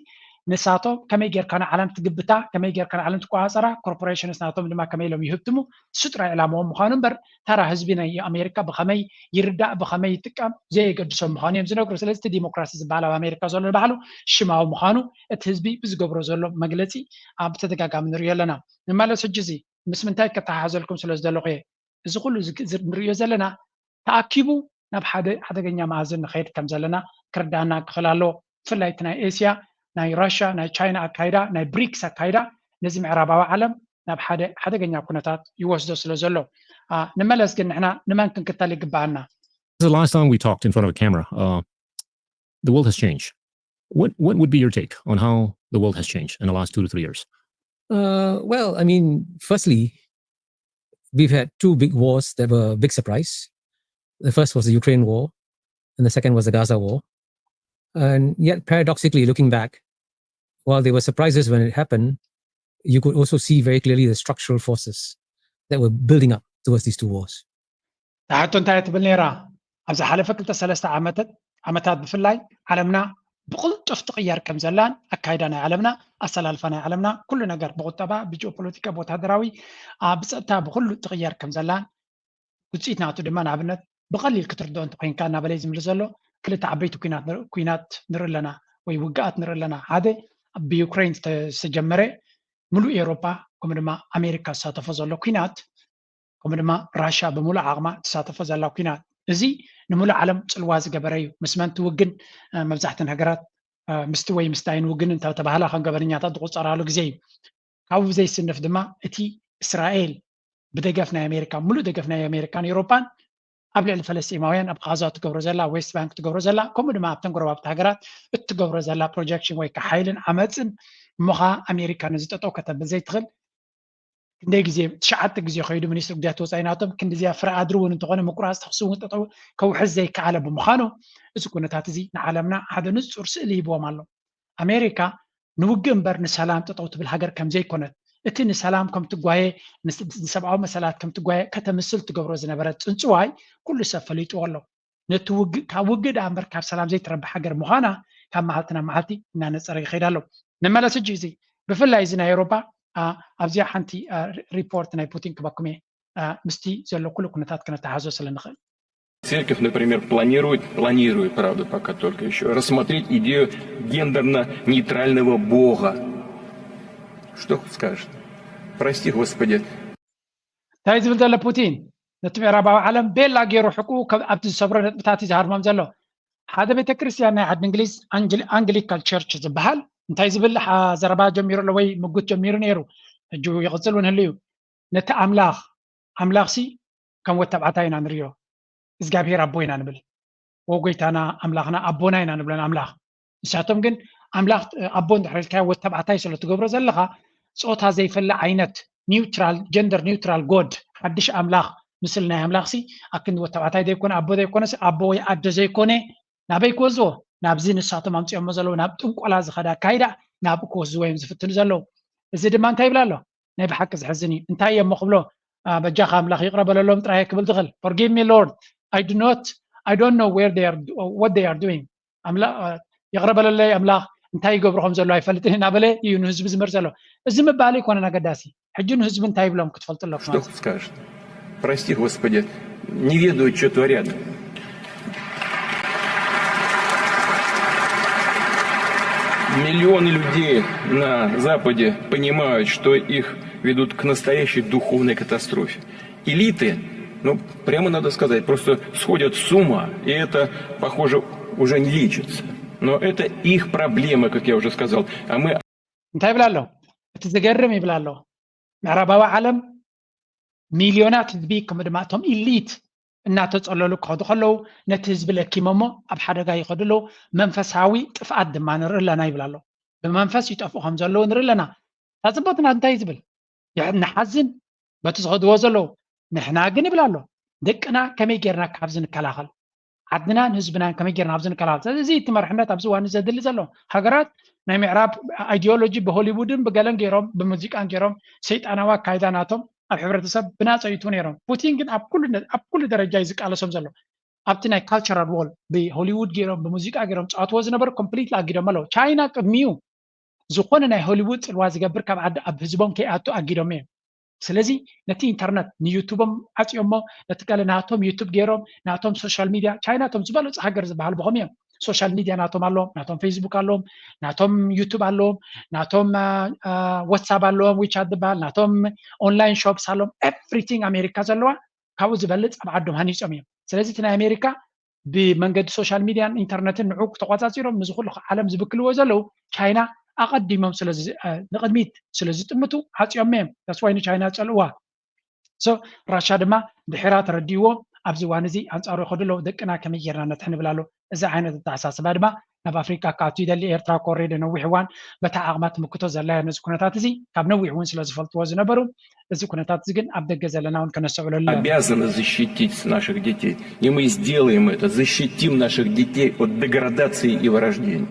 ንሳቶም ከመይ ጌርካ ንዓለም ትግብታ፣ ከመይ ጌርካ ንዓለም ትቆፃፀራ፣ ኮርፖሬሽንስ ናቶም ድማ ከመይ ኢሎም ይህብትሙ እሱ ጥራይ ዕላማኦም ምዃኑ እምበር ተራ ህዝቢ ናይ ኣሜሪካ ብኸመይ ይርዳእ ብኸመይ ይጥቀም ዘየገድሶም ምዃኑ እዮም ዝነግሩ። ስለዚ እቲ ዲሞክራሲ ዝበሃል ኣብ ኣሜሪካ ዘሎ ንባዕሉ ሽማዊ ምዃኑ እቲ ህዝቢ ብዝገብሮ ዘሎ መግለፂ ኣብ ተደጋጋሚ ንሪኦ ኣለና። ንመለስ ሕጂ እዚ ምስ ምንታይ ከተሓሓዘልኩም ስለ ዝደለኹ እየ። እዚ ኩሉ ንሪኦ ዘለና ተኣኪቡ ናብ ሓደ ሓደገኛ መኣዝን ንኸይድ ከም ዘለና ክርዳእና ክኽእል ኣለዎ። ብፍላይ እቲ ናይ ኤስያ ናይ ራሽያ ናይ ቻይና ኣካይዳ ናይ ብሪክስ ኣካይዳ ነዚ ምዕራባዊ ዓለም ናብ ሓደ ሓደገኛ ኩነታት ይወስዶ ስለ ዘሎ ንመለስ ግን ንሕና ንመን ክንክተል ይግባኣና? The last time we talked in front of a camera, uh, the world has changed. What what would be your take on how the world has changed in the last two to three years? Uh, well, I mean, firstly, we've had two big wars that were a big surprise. The first was the Ukraine war, and the second was the Gaza war. And yet, paradoxically, looking back, while there were surprises when it happened, you could also see very clearly the structural forces that were building up towards these two wars. ሕቶ እንታይ ትብል ነይራ? ኣብ ዝሓለፈ ክልተ ሰለስተ ዓመታት ዓመታት ብፍላይ ዓለምና ብቕልጡፍ ትቕየር ከም ዘላን ኣካይዳ ናይ ዓለምና ኣሰላልፋ ናይ ዓለምና ኩሉ ነገር ብቁጠባ ብጂኦፖለቲካ ብወታደራዊ ብፀጥታ ብኩሉ ትቕየር ከም ዘላን ውፅኢት ናቱ ድማ ንኣብነት ብቐሊል ክትርድኦ እንተኮይንካ እናበለ ዝምል ዘሎ ክልተ ዓበይቲ ኩናት ንርኢ ኣለና ወይ ውግኣት ንርኢ ኣለና። ሓደ ብዩክሬን ዝተጀመረ ሙሉእ ኤውሮጳ ከምኡ ድማ ኣሜሪካ ዝሳተፎ ዘሎ ኩናት ከምኡ ድማ ራሻ ብምሉእ ዓቕማ ትሳተፎ ዘላ ኩናት እዚ ንሙሉእ ዓለም ፅልዋ ዝገበረ እዩ። ምስ መን ትውግን መብዛሕተን ሃገራት ምስቲ ወይ ምስታይ ንውግን እንተተባህላ ከም ገበነኛታት ዝቁፀራሉ ግዜ እዩ። ካብኡ ዘይስንፍ ድማ እቲ እስራኤል ብደገፍ ናይ ኣሜሪካ ሙሉእ ደገፍ ናይ ኣሜሪካን ኤውሮጳን ኣብ ልዕሊ ፈለስጢማውያን ኣብ ቃዛ ትገብሮ ዘላ ዌስት ባንክ ትገብሮ ዘላ ከምኡ ድማ ኣብተን ጎረባብቲ ሃገራት እትገብሮ ዘላ ፕሮጀክሽን ወይ ከዓ ሓይልን ዓመፅን እሞ ከዓ ኣሜሪካ ነዚ ጠጠው ከተብል ዘይትኽእል ክንደይ ግዜ ትሽዓተ ግዜ ከይዱ ሚኒስትሪ ጉዳያት ወፃኢ ናቶም ክንዲዚኣ ፍረ ኣድሪ እውን እንተኾነ ምቁራፅ ተኽሲ እውን ጠጠው ከውሕዝ ዘይከኣለ ብምዃኑ እዚ ኩነታት እዚ ንዓለምና ሓደ ንፁር ስእሊ ሂብዎም ኣሎ። ኣሜሪካ ንውግእ እምበር ንሰላም ጠጠው ትብል ሃገር ከም ዘይኮነት እቲ ንሰላም ከም ትጓየ ንሰብኣዊ መሰላት ከም ትጓየ ከተምስል ትገብሮ ዝነበረት ፅንፅዋይ ኩሉ ሰብ ፈሊጥዎ ኣሎ። ነቲ ውግእ ካብ ውግእ ደኣ እምበር ካብ ሰላም ዘይትረብሕ ሃገር ምዃና ካብ መዓልቲ ናብ መዓልቲ እናነፀረ ይኸይድ ኣሎ። ንመለስ ሕጂ እዚ ብፍላይ እዚ ናይ ኤውሮፓ ኣብዚኣ ሓንቲ ሪፖርት ናይ ፑቲን ክበኩም እየ ምስቲ ዘሎ ኩሉ ኩነታት ክነተሓዞ ስለ ንኽእል Церковь, например, планирует, планирует, правда, пока только еще, рассмотреть идею гендерно-нейтрального Бога. Что скажет? Прости, Господи. እንታይ ዝብል ዘሎ ፑቲን ነቲ ምዕራባዊ ዓለም ቤላ ገይሩ ሕቁ ኣብቲ ዝሰብሮ ነጥብታት እዩ ዝሃርሞም ዘሎ ሓደ ቤተ ክርስቲያን ናይ ዓዲ እንግሊዝ ኣንግሊካል ቸርች ዝበሃል እንታይ ዝብል ዘረባ ጀሚሩ ኣሎ ወይ ምጉት ጀሚሩ ነይሩ ሕጂ ይቕፅል እውን ህሉ እዩ ነቲ ኣምላኽ ኣምላኽሲ ከም ወተብዓታ ኢና ንሪኦ እግዚኣብሔር ኣቦ ኢና ንብል ወጎይታና ኣምላኽና ኣቦና ኢና ንብለን ኣምላኽ ንሳቶም ግን ኣምላኽ ኣቦ እንድሕር ኢልካዮ ወተብዓታይ ስለ ትገብሮ ዘለኻ ፆታ ዘይፈሊ ዓይነት ኒውትራል ጀንደር ኒውትራል ጎድ ሓድሽ ኣምላኽ ምስል ናይ ኣምላኽሲ ኣክንዲ ወተብዓታይ ዘይኮነ ኣቦ ዘይኮነስ ኣቦ ወይ ኣደ ዘይኮነ ናበይ ክወዝዎ ናብዚ ንሳቶም ኣምፅኦሞ ዘለዉ ናብ ጥንቆላ ዝኸዳ ኣካይዳ ናብ ክወዝዎ እዮም ዝፍትኑ ዘለዉ እዚ ድማ እንታይ ይብላ ኣሎ ናይ ብሓቂ ዝሕዝን እዩ እንታይ እየ እሞ ክብሎ በጃኻ ኣምላኽ ይቕረ በለሎም ጥራይ ክብል ትኽእል forgive me Lord I do not I don't know where they are what they are doing ይቕረ በለለይ ኣምላኽ እንታይ ይገብሩ ከም ዘሎ ኣይፈልጥን እናበለ እዩ ንህዝቢ ዝምህር ዘሎ እዚ ምባል ኣይኮነን ኣገዳሲ ሕጂ ንህዝቢ እንታይ ይብሎም ክትፈልጡ ኣለኩም Что скажет? Прости, Господи, не ведают, что творят. Миллионы людей на Западе понимают, что их ведут к настоящей духовной катастрофе. Элиты, ну, прямо надо сказать, просто сходят с ума, и это, похоже, уже не лечится. Но это их проблема, как я уже сказал. А мы እንታይ ይብላ ኣሎ እቲ ዝገርም ይብላ ኣሎ ምዕራባዊ ዓለም ሚልዮናት ህዝቢ ከምኡ ድማ እቶም ኢሊት እናተፀለሉ ክኸዱ ከለዉ ነቲ ህዝቢ ለኪሞሞ ኣብ ሓደጋ ይኸዱ ኣለዉ መንፈሳዊ ጥፍኣት ድማ ንርኢ ኣለና ይብል ኣሎ ብመንፈስ ይጠፍኡ ከም ዘለዉ ንርኢ ኣለና ታፅቦትና እንታይ ዝብል ንሓዝን በቲ ዝኸድዎ ዘለዉ ንሕና ግን ይብል ኣሎ ደቅና ከመይ ጌርና ካብዚ ንከላኸል ዓድናን ህዝብናን ከመይ ጌርና ኣብዚ ንከላኸል ስለዚ እቲ መርሕነት ኣብዚ ዋኒ ዘድሊ ዘሎ ሃገራት ናይ ምዕራብ ኣይዲዮሎጂ ብሆሊውድን ብገለን ገይሮም ብሙዚቃን ገይሮም ሰይጣናዊ ኣካይዳ ናቶም ኣብ ሕብረተሰብ ብናፀ ይቱ ነይሮም ፑቲን ግን ኣብ ኩሉ ደረጃ እዩ ዝቃለሶም ዘሎ ኣብቲ ናይ ካልቸራል ዎል ብሆሊውድ ገይሮም ብሙዚቃ ገይሮም ፀዋትዎ ዝነበሩ ኮምፕሊት ኣጊዶም ኣለዉ ቻይና ቅድሚኡ ዝኾነ ናይ ሆሊውድ ፅልዋ ዝገብር ካብ ዓዲ ኣብ ህዝቦም ከይኣቱ ኣጊዶም እዮም ስለዚ ነቲ ኢንተርነት ንዩቱቦም ዓፅዮሞ ነቲ ገለ ናቶም ዩቱብ ገይሮም ናቶም ሶሻል ሚድያ ቻይና ቶም ዝበለፁ ሃገር ዝበሃል ብኸም እዮም ሶሻል ሚድያ ናቶም ኣለዎም ናቶም ፌስቡክ ኣለዎም ናቶም ዩቱብ ኣለዎም ናቶም ዋትሳፕ ኣለዎም ዊቻት ዝበሃል ናቶም ኦንላይን ሾፕስ ኣለዎም ኤቭሪቲንግ ኣሜሪካ ዘለዋ ካብኡ ዝበልፅ ኣብ ዓዶም ሃኒፆም እዮም ስለዚ እቲ ናይ ኣሜሪካ ብመንገዲ ሶሻል ሚድያን ኢንተርነትን ንዑ ተቆፃፂሮም ምስዚ ኩሉ ዓለም ዝብክልዎ ዘለዉ ቻይና ኣቐዲሞም ንቅድሚት ስለ ዝጥምቱ ዓፅዮም እዮም ተስዋይ ንቻይና ፀልእዋ ራሻ ድማ ድሕራ ተረዲእዎ ኣብዚ ዋን እዚ ኣንፃሩ ይኸዱ ኣለዉ ደቅና ከመይ ጌርና ነትሕ ንብል ኣሎ እዚ ዓይነት ኣተሓሳስባ ድማ ናብ ኣፍሪቃ ክኣቱ ይደሊ። ኤርትራ ኮሬደ ነዊሕ እዋን በታ ዓቕማ ትምክቶ ዘላ እያ። ነዚ ኩነታት እዚ ካብ ነዊሕ እውን ስለ ዝፈልጥዎ ዝነበሩ፣ እዚ ኩነታት እዚ ግን ኣብ ደገ ዘለና እውን ከነስተውዕለሉ ኣለና። Обязаны защитить наших детей. И мы сделаем это, защитим наших детей от деградации и вырождения.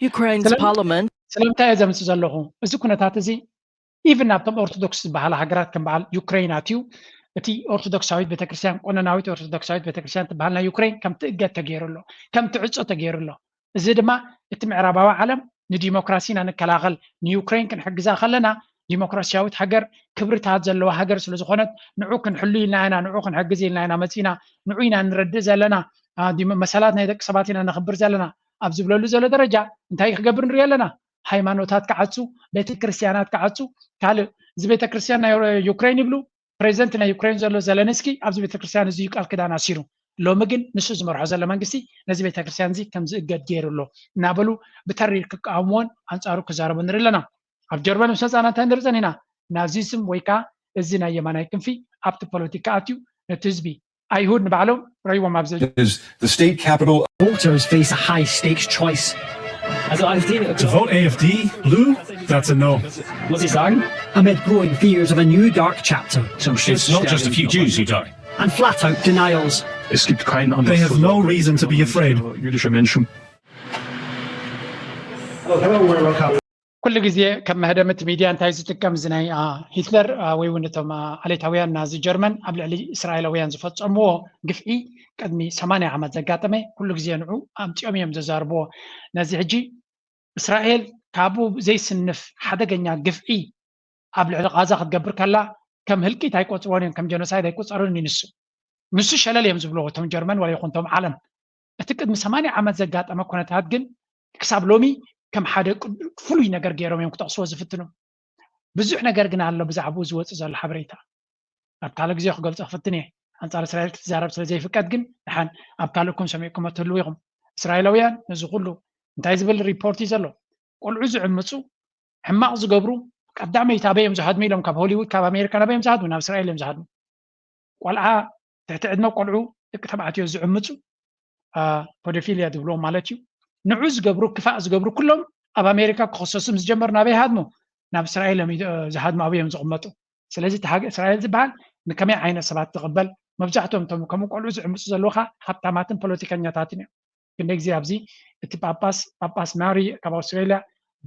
Ukraine's parliament ስለምንታይ እየ ዘምፅእ ዘለኹ? እዚ ኩነታት እዚ ኢቭን ኣብቶም ኦርቶዶክስ ዝበሃላ ሃገራት ከም በዓል ዩክሬን ኣትዩ፣ እቲ ኦርቶዶክሳዊት ቤተክርስትያን፣ ቆነናዊት ኦርቶዶክሳዊት ቤተክርስትያን ትበሃል ናይ ዩክሬን ከም ትእገድ ተገይሩ ኣሎ፣ ከም ትዕጾ ተገይሩ ኣሎ። እዚ ድማ እቲ ምዕራባዊ ዓለም ንዲሞክራሲ ኢና ንከላኸል፣ ንዩክሬን ክንሕግዛ ከለና ዲሞክራሲያዊት ሃገር፣ ክብርታት ዘለዋ ሃገር ስለ ዝኾነት ንዑ ክንሕሉ ኢልና ኢና፣ ንዑ ክንሕግዝ ኢልና ኢና መፂና፣ ንዑ ኢና ንረድእ ዘለና፣ መሰላት ናይ ደቂ ሰባት ኢና ነኽብር ዘለና ኣብ ዝብለሉ ዘሎ ደረጃ እንታይ ክገብር ንሪኢ ኣለና? ሃይማኖታት ክዓፁ፣ ቤተክርስትያናት ክዓፁ፣ ካልእ እዚ ቤተክርስትያን ናይ ዩክሬን ይብሉ፣ ፕሬዚደንት ናይ ዩክሬን ዘሎ ዘለንስኪ ኣብዚ ቤተክርስትያን እዚ እዩ ቃል ክዳን ኣሲሩ። ሎሚ ግን ንሱ ዝመርሖ ዘሎ መንግስቲ ነዚ ቤተክርስትያን እዚ ከም ዝእገድ ገይሩ ኣሎ እናበሉ ብተሪር ክቃወምዎን ኣንፃሩ ክዛረቡ ንርኢ ኣለና። ኣብ ጀርመን ምስ መፃና እንታይ ንርኢ ፀኒና? ናዚዝም ወይ ከዓ እዚ ናይ የማናይ ክንፊ ኣብቲ ፖለቲካ ኣትዩ ነቲ ህዝቢ ኣይሁድ ንባዕሎም ረይዎም ኣብዚ The state capital. Voters face a high stakes choice. Also AfD. To vote AfD, blue, that's a no. Muss ich sagen? Amid growing fears of a new dark chapter. It's not just a few Jews who die. And flat out denials. Es gibt keinen Anlass. They have no reason to be afraid. Jüdische Menschen. ኩሉ ግዜ ከም መህደምቲ ሚድያ እንታይ ዝጥቀም እዚ ናይ ሂትለር ወይ እውን እቶም ዓሌታውያን ናዚ ጀርመን ኣብ ልዕሊ እስራኤላውያን ዝፈፀምዎ ግፍዒ ቅድሚ ሰማንያ ዓመት ዘጋጠመ ኩሉ ግዜ ንዑ ኣምፂኦም እዮም ዘዛርብዎ። ነዚ ሕጂ እስራኤል ካብኡ ዘይስንፍ ሓደገኛ ግፍዒ ኣብ ልዕሊ ቃዛ ክትገብር ከላ ከም ህልቂት ኣይቆፅርዎን እዮም፣ ከም ጀኖሳይድ ኣይቆፀርን እዩ ንሱ። ንሱ ሸለል እዮም ዝብልዎ እቶም ጀርመን ዋላ ይኹን እቶም ዓለም። እቲ ቅድሚ ሰማንያ ዓመት ዘጋጠመ ኩነታት ግን ክሳብ ሎሚ ከም ሓደ ፍሉይ ነገር ገይሮም እዮም ክጠቕስዎ ዝፍትኑ። ብዙሕ ነገር ግን ኣሎ ብዛዕባኡ ዝወፅእ ዘሎ ሓበሬታ። ኣብ ካልእ ግዜ ክገልፆ ክፍትን እየ። ኣንፃር እስራኤል ክትዛረብ ስለ ዘይፍቀድ ግን ደሓን ኣብ ካልእኩም ሰሚዕኩሞ ትህልዉ ኢኹም። እስራኤላውያን ነዚ ኩሉ እንታይ ዝብል ሪፖርት እዩ ዘሎ? ቆልዑ ዝዕምፁ፣ ሕማቕ ዝገብሩ ቀዳመይቲ ኣበይ እዮም ዝሃድሙ ኢሎም ካብ ሆሊውድ ካብ ኣሜሪካ ናበይ እዮም ዝሃድሙ? ናብ እስራኤል እዮም ዝሃድሙ። ቆልዓ ትሕቲ ዕድመ ቆልዑ ደቂ ተባዕትዮ ዝዕምፁ ፖዶፊልያ ዝብልዎም ማለት እዩ። ንዑ ዝገብሩ ክፋእ ዝገብሩ ኩሎም ኣብ ኣሜሪካ ክኸሰሱ ምስ ጀመሩ ናበይ ሃድሙ? ናብ እስራኤል እዮም ዝሃድሙ ኣብኡ እዮም ዝቕመጡ። ስለዚ እቲ ሃገር እስራኤል ዝበሃል ንከመይ ዓይነት ሰባት ትቕበል? መብዛሕትኦም እቶም ከምኡ ቆልዑ ዝዕምፁ ዘለዉ ከዓ ሃብታማትን ፖለቲከኛታትን እዮም። ክንደይ ግዜ ኣብዚ እቲ ጳጳስ ጳጳስ ማሪ ካብ ኣውስትራልያ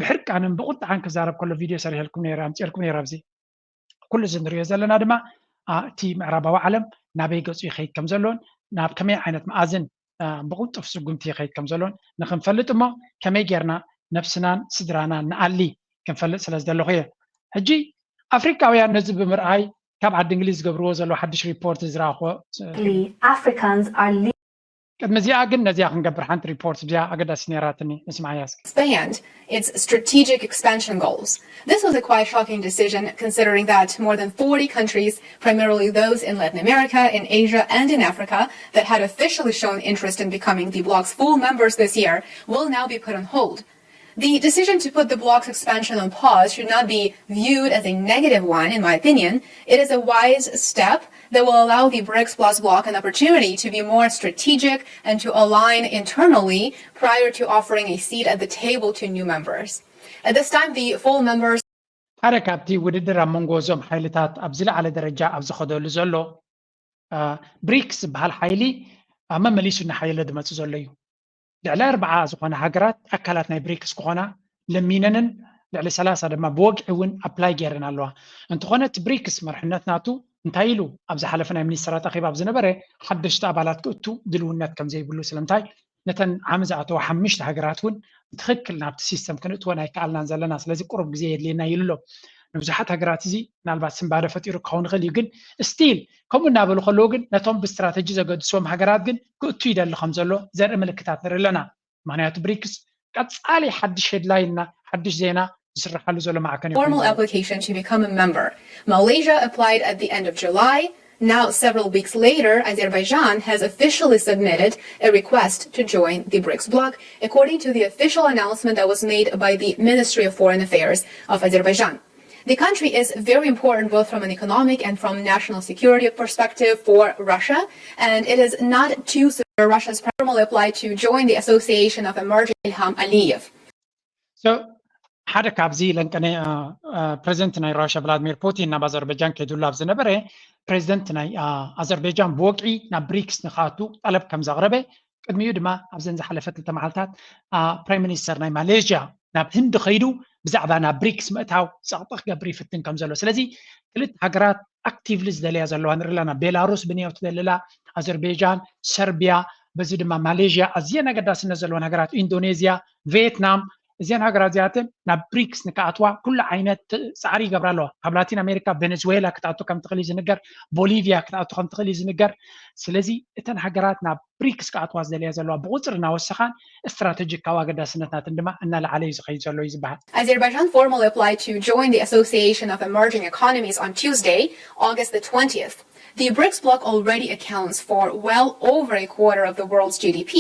ብሕርቃንን ብቁጥዓን ክዛረብ ከሎ ቪድዮ ሰሪሐልኩም ነይረ ኣምፅኤልኩም ነይረ ኣብዚ ኩሉ እዚ ንሪኦ ዘለና ድማ እቲ ምዕራባዊ ዓለም ናበይ ገፁ ይኸይድ ከም ዘሎን ናብ ከመይ ዓይነት መኣዝን ብቕልጡፍ ስጉምቲ ይኸይድ ከም ዘሎን ንክንፈልጥ እሞ ከመይ ጌርና ነብስናን ስድራናን ንኣሊ ክንፈልጥ ስለ ዝደለኹ እየ። ሕጂ ኣፍሪቃውያን ነዚ ብምርኣይ ካብ ዓዲ እንግሊዝ ዝገብርዎ ዘለዉ ሓድሽ ሪፖርት ዝረኣኽዎ Africans are ቅድሚ እዚኣ ግን ነዚኣ ክንገብር ሓንቲ ሪፖርት እዚኣ ኣገዳሲ ነይራትኒ ንስማዓያ እስኪ። Expand its strategic expansion goals. This was a quite shocking decision considering that more than forty countries, primarily those in Latin America, in Asia, and in Africa, that had officially shown interest in becoming the bloc's full members this year, will now be put on hold. The decision to put the bloc's expansion on pause should not be viewed as a negative one, in my opinion. It is a wise step that will allow the BRICS Plus bloc an opportunity to be more strategic and to align internally prior to offering a seat at the table to new members. At this time, the full members ሓደ ካብቲ ውድድር ኣብ መንጎ እዞም ሓይልታት ኣብ ዝለዓለ ደረጃ ኣብ ዝኸደሉ ዘሎ ብሪክስ ዝበሃል ሓይሊ መመሊሱ እናሓየለ ዝመፅእ ዘሎ እዩ። ልዕሊ ኣርብዓ ዝኾና ሃገራት ኣካላት ናይ ብሪክስ ክኾና ለሚነንን ልዕሊ ሰላሳ ድማ ብወግዒ እውን ኣፕላይ ገይረን ኣለዋ። እንተኾነ እቲ ብሪክስ መርሕነት ናቱ እንታይ ኢሉ ኣብ ዝሓለፈ ናይ ሚኒስትራት ኣኼባ ኣብ ዝነበረ ሓደሽቲ ኣባላት ክእቱ ድልውነት ከም ዘይብሉ ስለምንታይ ነተን ዓሚ ዝኣተዋ ሓሙሽተ ሃገራት እውን ብትኽክል ናብቲ ሲስተም ክንእትወን ኣይከኣልናን ዘለና ስለዚ ቁሩብ ግዜ የድልየና ኢሉ ኣሎ። ንብዙሓት ሃገራት እዚ ምናልባት ስንባደ ፈጢሩ ክኸውን ይኽእል እዩ ግን ስቲል ከምኡ እናበሉ ከለዉ ግን ነቶም ብስትራተጂ ዘገድስዎም ሃገራት ግን ክእቱ ይደሊ ከም ዘሎ ዘርኢ ምልክታት ንርኢ ኣለና። ምክንያቱ ብሪክስ ቀፃሊ ሓድሽ ሄድላይን እና ሓድሽ ዜና ዝስርሓሉ ዘሎ ማዕከን እዩ። formal application to become a member. Malaysia applied at the end of July. Now, several weeks later, Azerbaijan has officially submitted a request to join the BRICS bloc, according to the official announcement that was made by the Ministry of Foreign Affairs of Azerbaijan. The country is very important both from an economic and from national security perspective for Russia, and it is not too Russia's formal apply to join the Association of Emerging Ilham Aliyev. So ሓደ ካብዚ ለንቀነ ፕሬዚደንት ናይ ራሽያ ቭላድሚር ፑቲን ናብ ኣዘርበጃን ከይዱሉ ኣብ ዝነበረ ፕሬዚደንት ናይ ኣዘርበጃን ብወግዒ ናብ ብሪክስ ንክኣቱ ጠለብ ከም ዘቕረበ ቅድሚኡ ድማ ኣብዘን ዝሓለፈ ክልተ መዓልታት ፕራይም ሚኒስተር ናይ ማሌዥያ ናብ ህንዲ ከይዱ ብዛዕባ ናብ ብሪክስ ምእታው ጸቕጢ ክገብር ይፍትን ከም ዘሎ ስለዚ ክልተ ሃገራት ኣክቲቭሊ ዝደለያ ዘለዋ ንርኢ ኣለና ቤላሩስ ብንያው ትደልላ ኣዘርቤጃን ሰርቢያ በዚ ድማ ማሌዥያ ኣዝየን ኣገዳስነት ዘለወን ሃገራት ኢንዶኔዝያ ቪየትናም እዚአን ሃገራት እዚኣተን ናብ ብሪክስ ንክኣትዋ ኩሉ ዓይነት ፃዕሪ ይገብራ ኣለዋ ካብ ላቲን ኣሜሪካ ቬኔዙዌላ ክትኣቱ ከም ትኽእል እዩ ዝንገር ቦሊቪያ ክትኣቱ ከም ትኽእል እዩ ዝንገር ስለዚ እተን ሃገራት ናብ ብሪክስ ክኣትዋ ዝደልያ ዘለዋ ብቁፅሪ እናወሰኻን ስትራቴጂካዊ ኣገዳስነትናትን ድማ እናለዓለ እዩ ዝኸይድ ዘሎ እዩ ዝበሃል Azerbaijan formally applied to join the Association of Emerging Economies on Tuesday, August the twentieth. The BRICS bloc already accounts for well over a quarter of the world's G D P,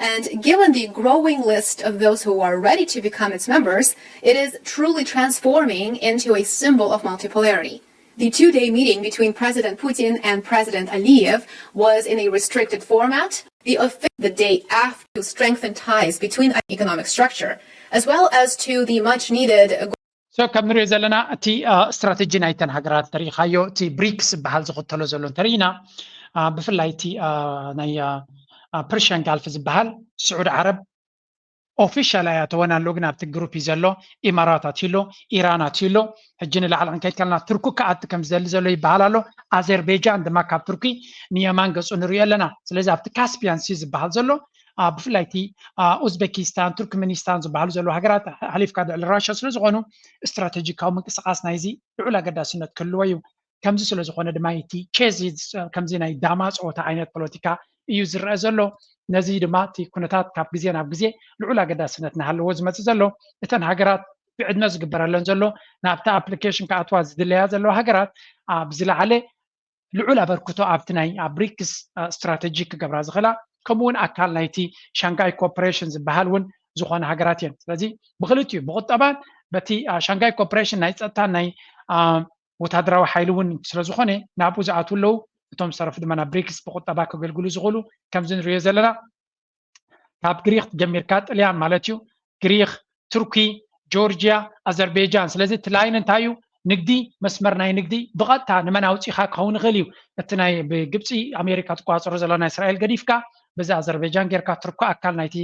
and given the growing list of those who are ready to become its members, it is truly transforming into a symbol of multipolarity. The two day meeting between President Putin and President Aliyev was in a restricted format, the, offi- the day after to strengthen ties between the economic structure, as well as to the much needed so ከም ንሪኦ ዘለና እቲ ስትራተጂ ናይተን ሃገራት ተሪኢኻዮ እቲ ብሪክስ ዝበሃል ዝኽተሎ ዘሎ እንተሪኢና ብፍላይ እቲ ናይ ፐርሽያን ጋልፍ ዝበሃል ስዑድ ዓረብ ኦፊሻል ኣያተወን ኣሎ ግን ኣብቲ ግሩፕ እዩ ዘሎ ኢማራት ኣትዩ ኣሎ ኢራን ኣትዩ ኣሎ ሕጂ ንላዕሊ ክንከይድ ከለና ትርኩ ክኣቲ ከም ዝደሊ ዘሎ ይበሃል ኣሎ ኣዘርቤጃን ድማ ካብ ቱርኪ ንየማን ገፁ ንሪኦ ኣለና ስለዚ ኣብቲ ካስፒያን ሲ ዝበሃል ዘሎ ብፍላይ እቲ ኡዝቤኪስታን ቱርክሜኒስታን ዝበሃሉ ዘለዉ ሃገራት ሓሊፍካ ልዕሊ ራሽያ ስለ ዝኾኑ ስትራቴጂካዊ ምንቅስቃስ ናይዚ ልዑል ኣገዳስነት ክህልዎ እዩ ከምዚ ስለ ዝኾነ ድማ እቲ ቼዝ ከምዚ ናይ ዳማ ፀወታ ዓይነት ፖለቲካ እዩ ዝረአ ዘሎ ነዚ ድማ እቲ ኩነታት ካብ ግዜ ናብ ግዜ ልዑል ኣገዳስነት እናሃለዎ ዝመፅእ ዘሎ እተን ሃገራት ብዕድመ ዝግበረለን ዘሎ ናብቲ ኣፕሊኬሽን ክኣትዋ ዝድለያ ዘለዋ ሃገራት ኣብ ዝለዓለ ልዑል ኣበርክቶ ኣብቲ ናይ ኣብ ብሪክስ ስትራተጂ ክገብራ ዝኽእላ ከምኡ እውን ኣካል ናይቲ ሻንጋይ ኮርፖሬሽን ዝበሃል እውን ዝኾነ ሃገራት እየን ስለዚ ብክልቲኡ ብቁጠባን በቲ ሻንጋይ ኮርፖሬሽን ናይ ፀጥታን ናይ ወታደራዊ ሓይሊ እውን ስለዝኾነ ናብኡ ዝኣትዉ ኣለዉ እቶም ዝተረፉ ድማ ናብ ብሪክስ ብቁጠባ ከገልግሉ ዝኽእሉ ከምዚ ንሪኦ ዘለና ካብ ግሪክ ጀሚርካ ጥልያን ማለት እዩ ግሪክ ቱርኪ ጆርጂያ ኣዘርቤጃን ስለዚ እቲ ላይን እንታይ እዩ ንግዲ መስመር ናይ ንግዲ ብቐጥታ ንመን ኣውፂኻ ክኸውን ይኽእል እዩ እቲ ናይ ብግብፂ ኣሜሪካ ትቆፃፀሮ ዘሎ ናይ እስራኤል ገዲፍካ በዚ ኣዘርቤጃን ጌርካ ትርኮ ኣካል ናይቲ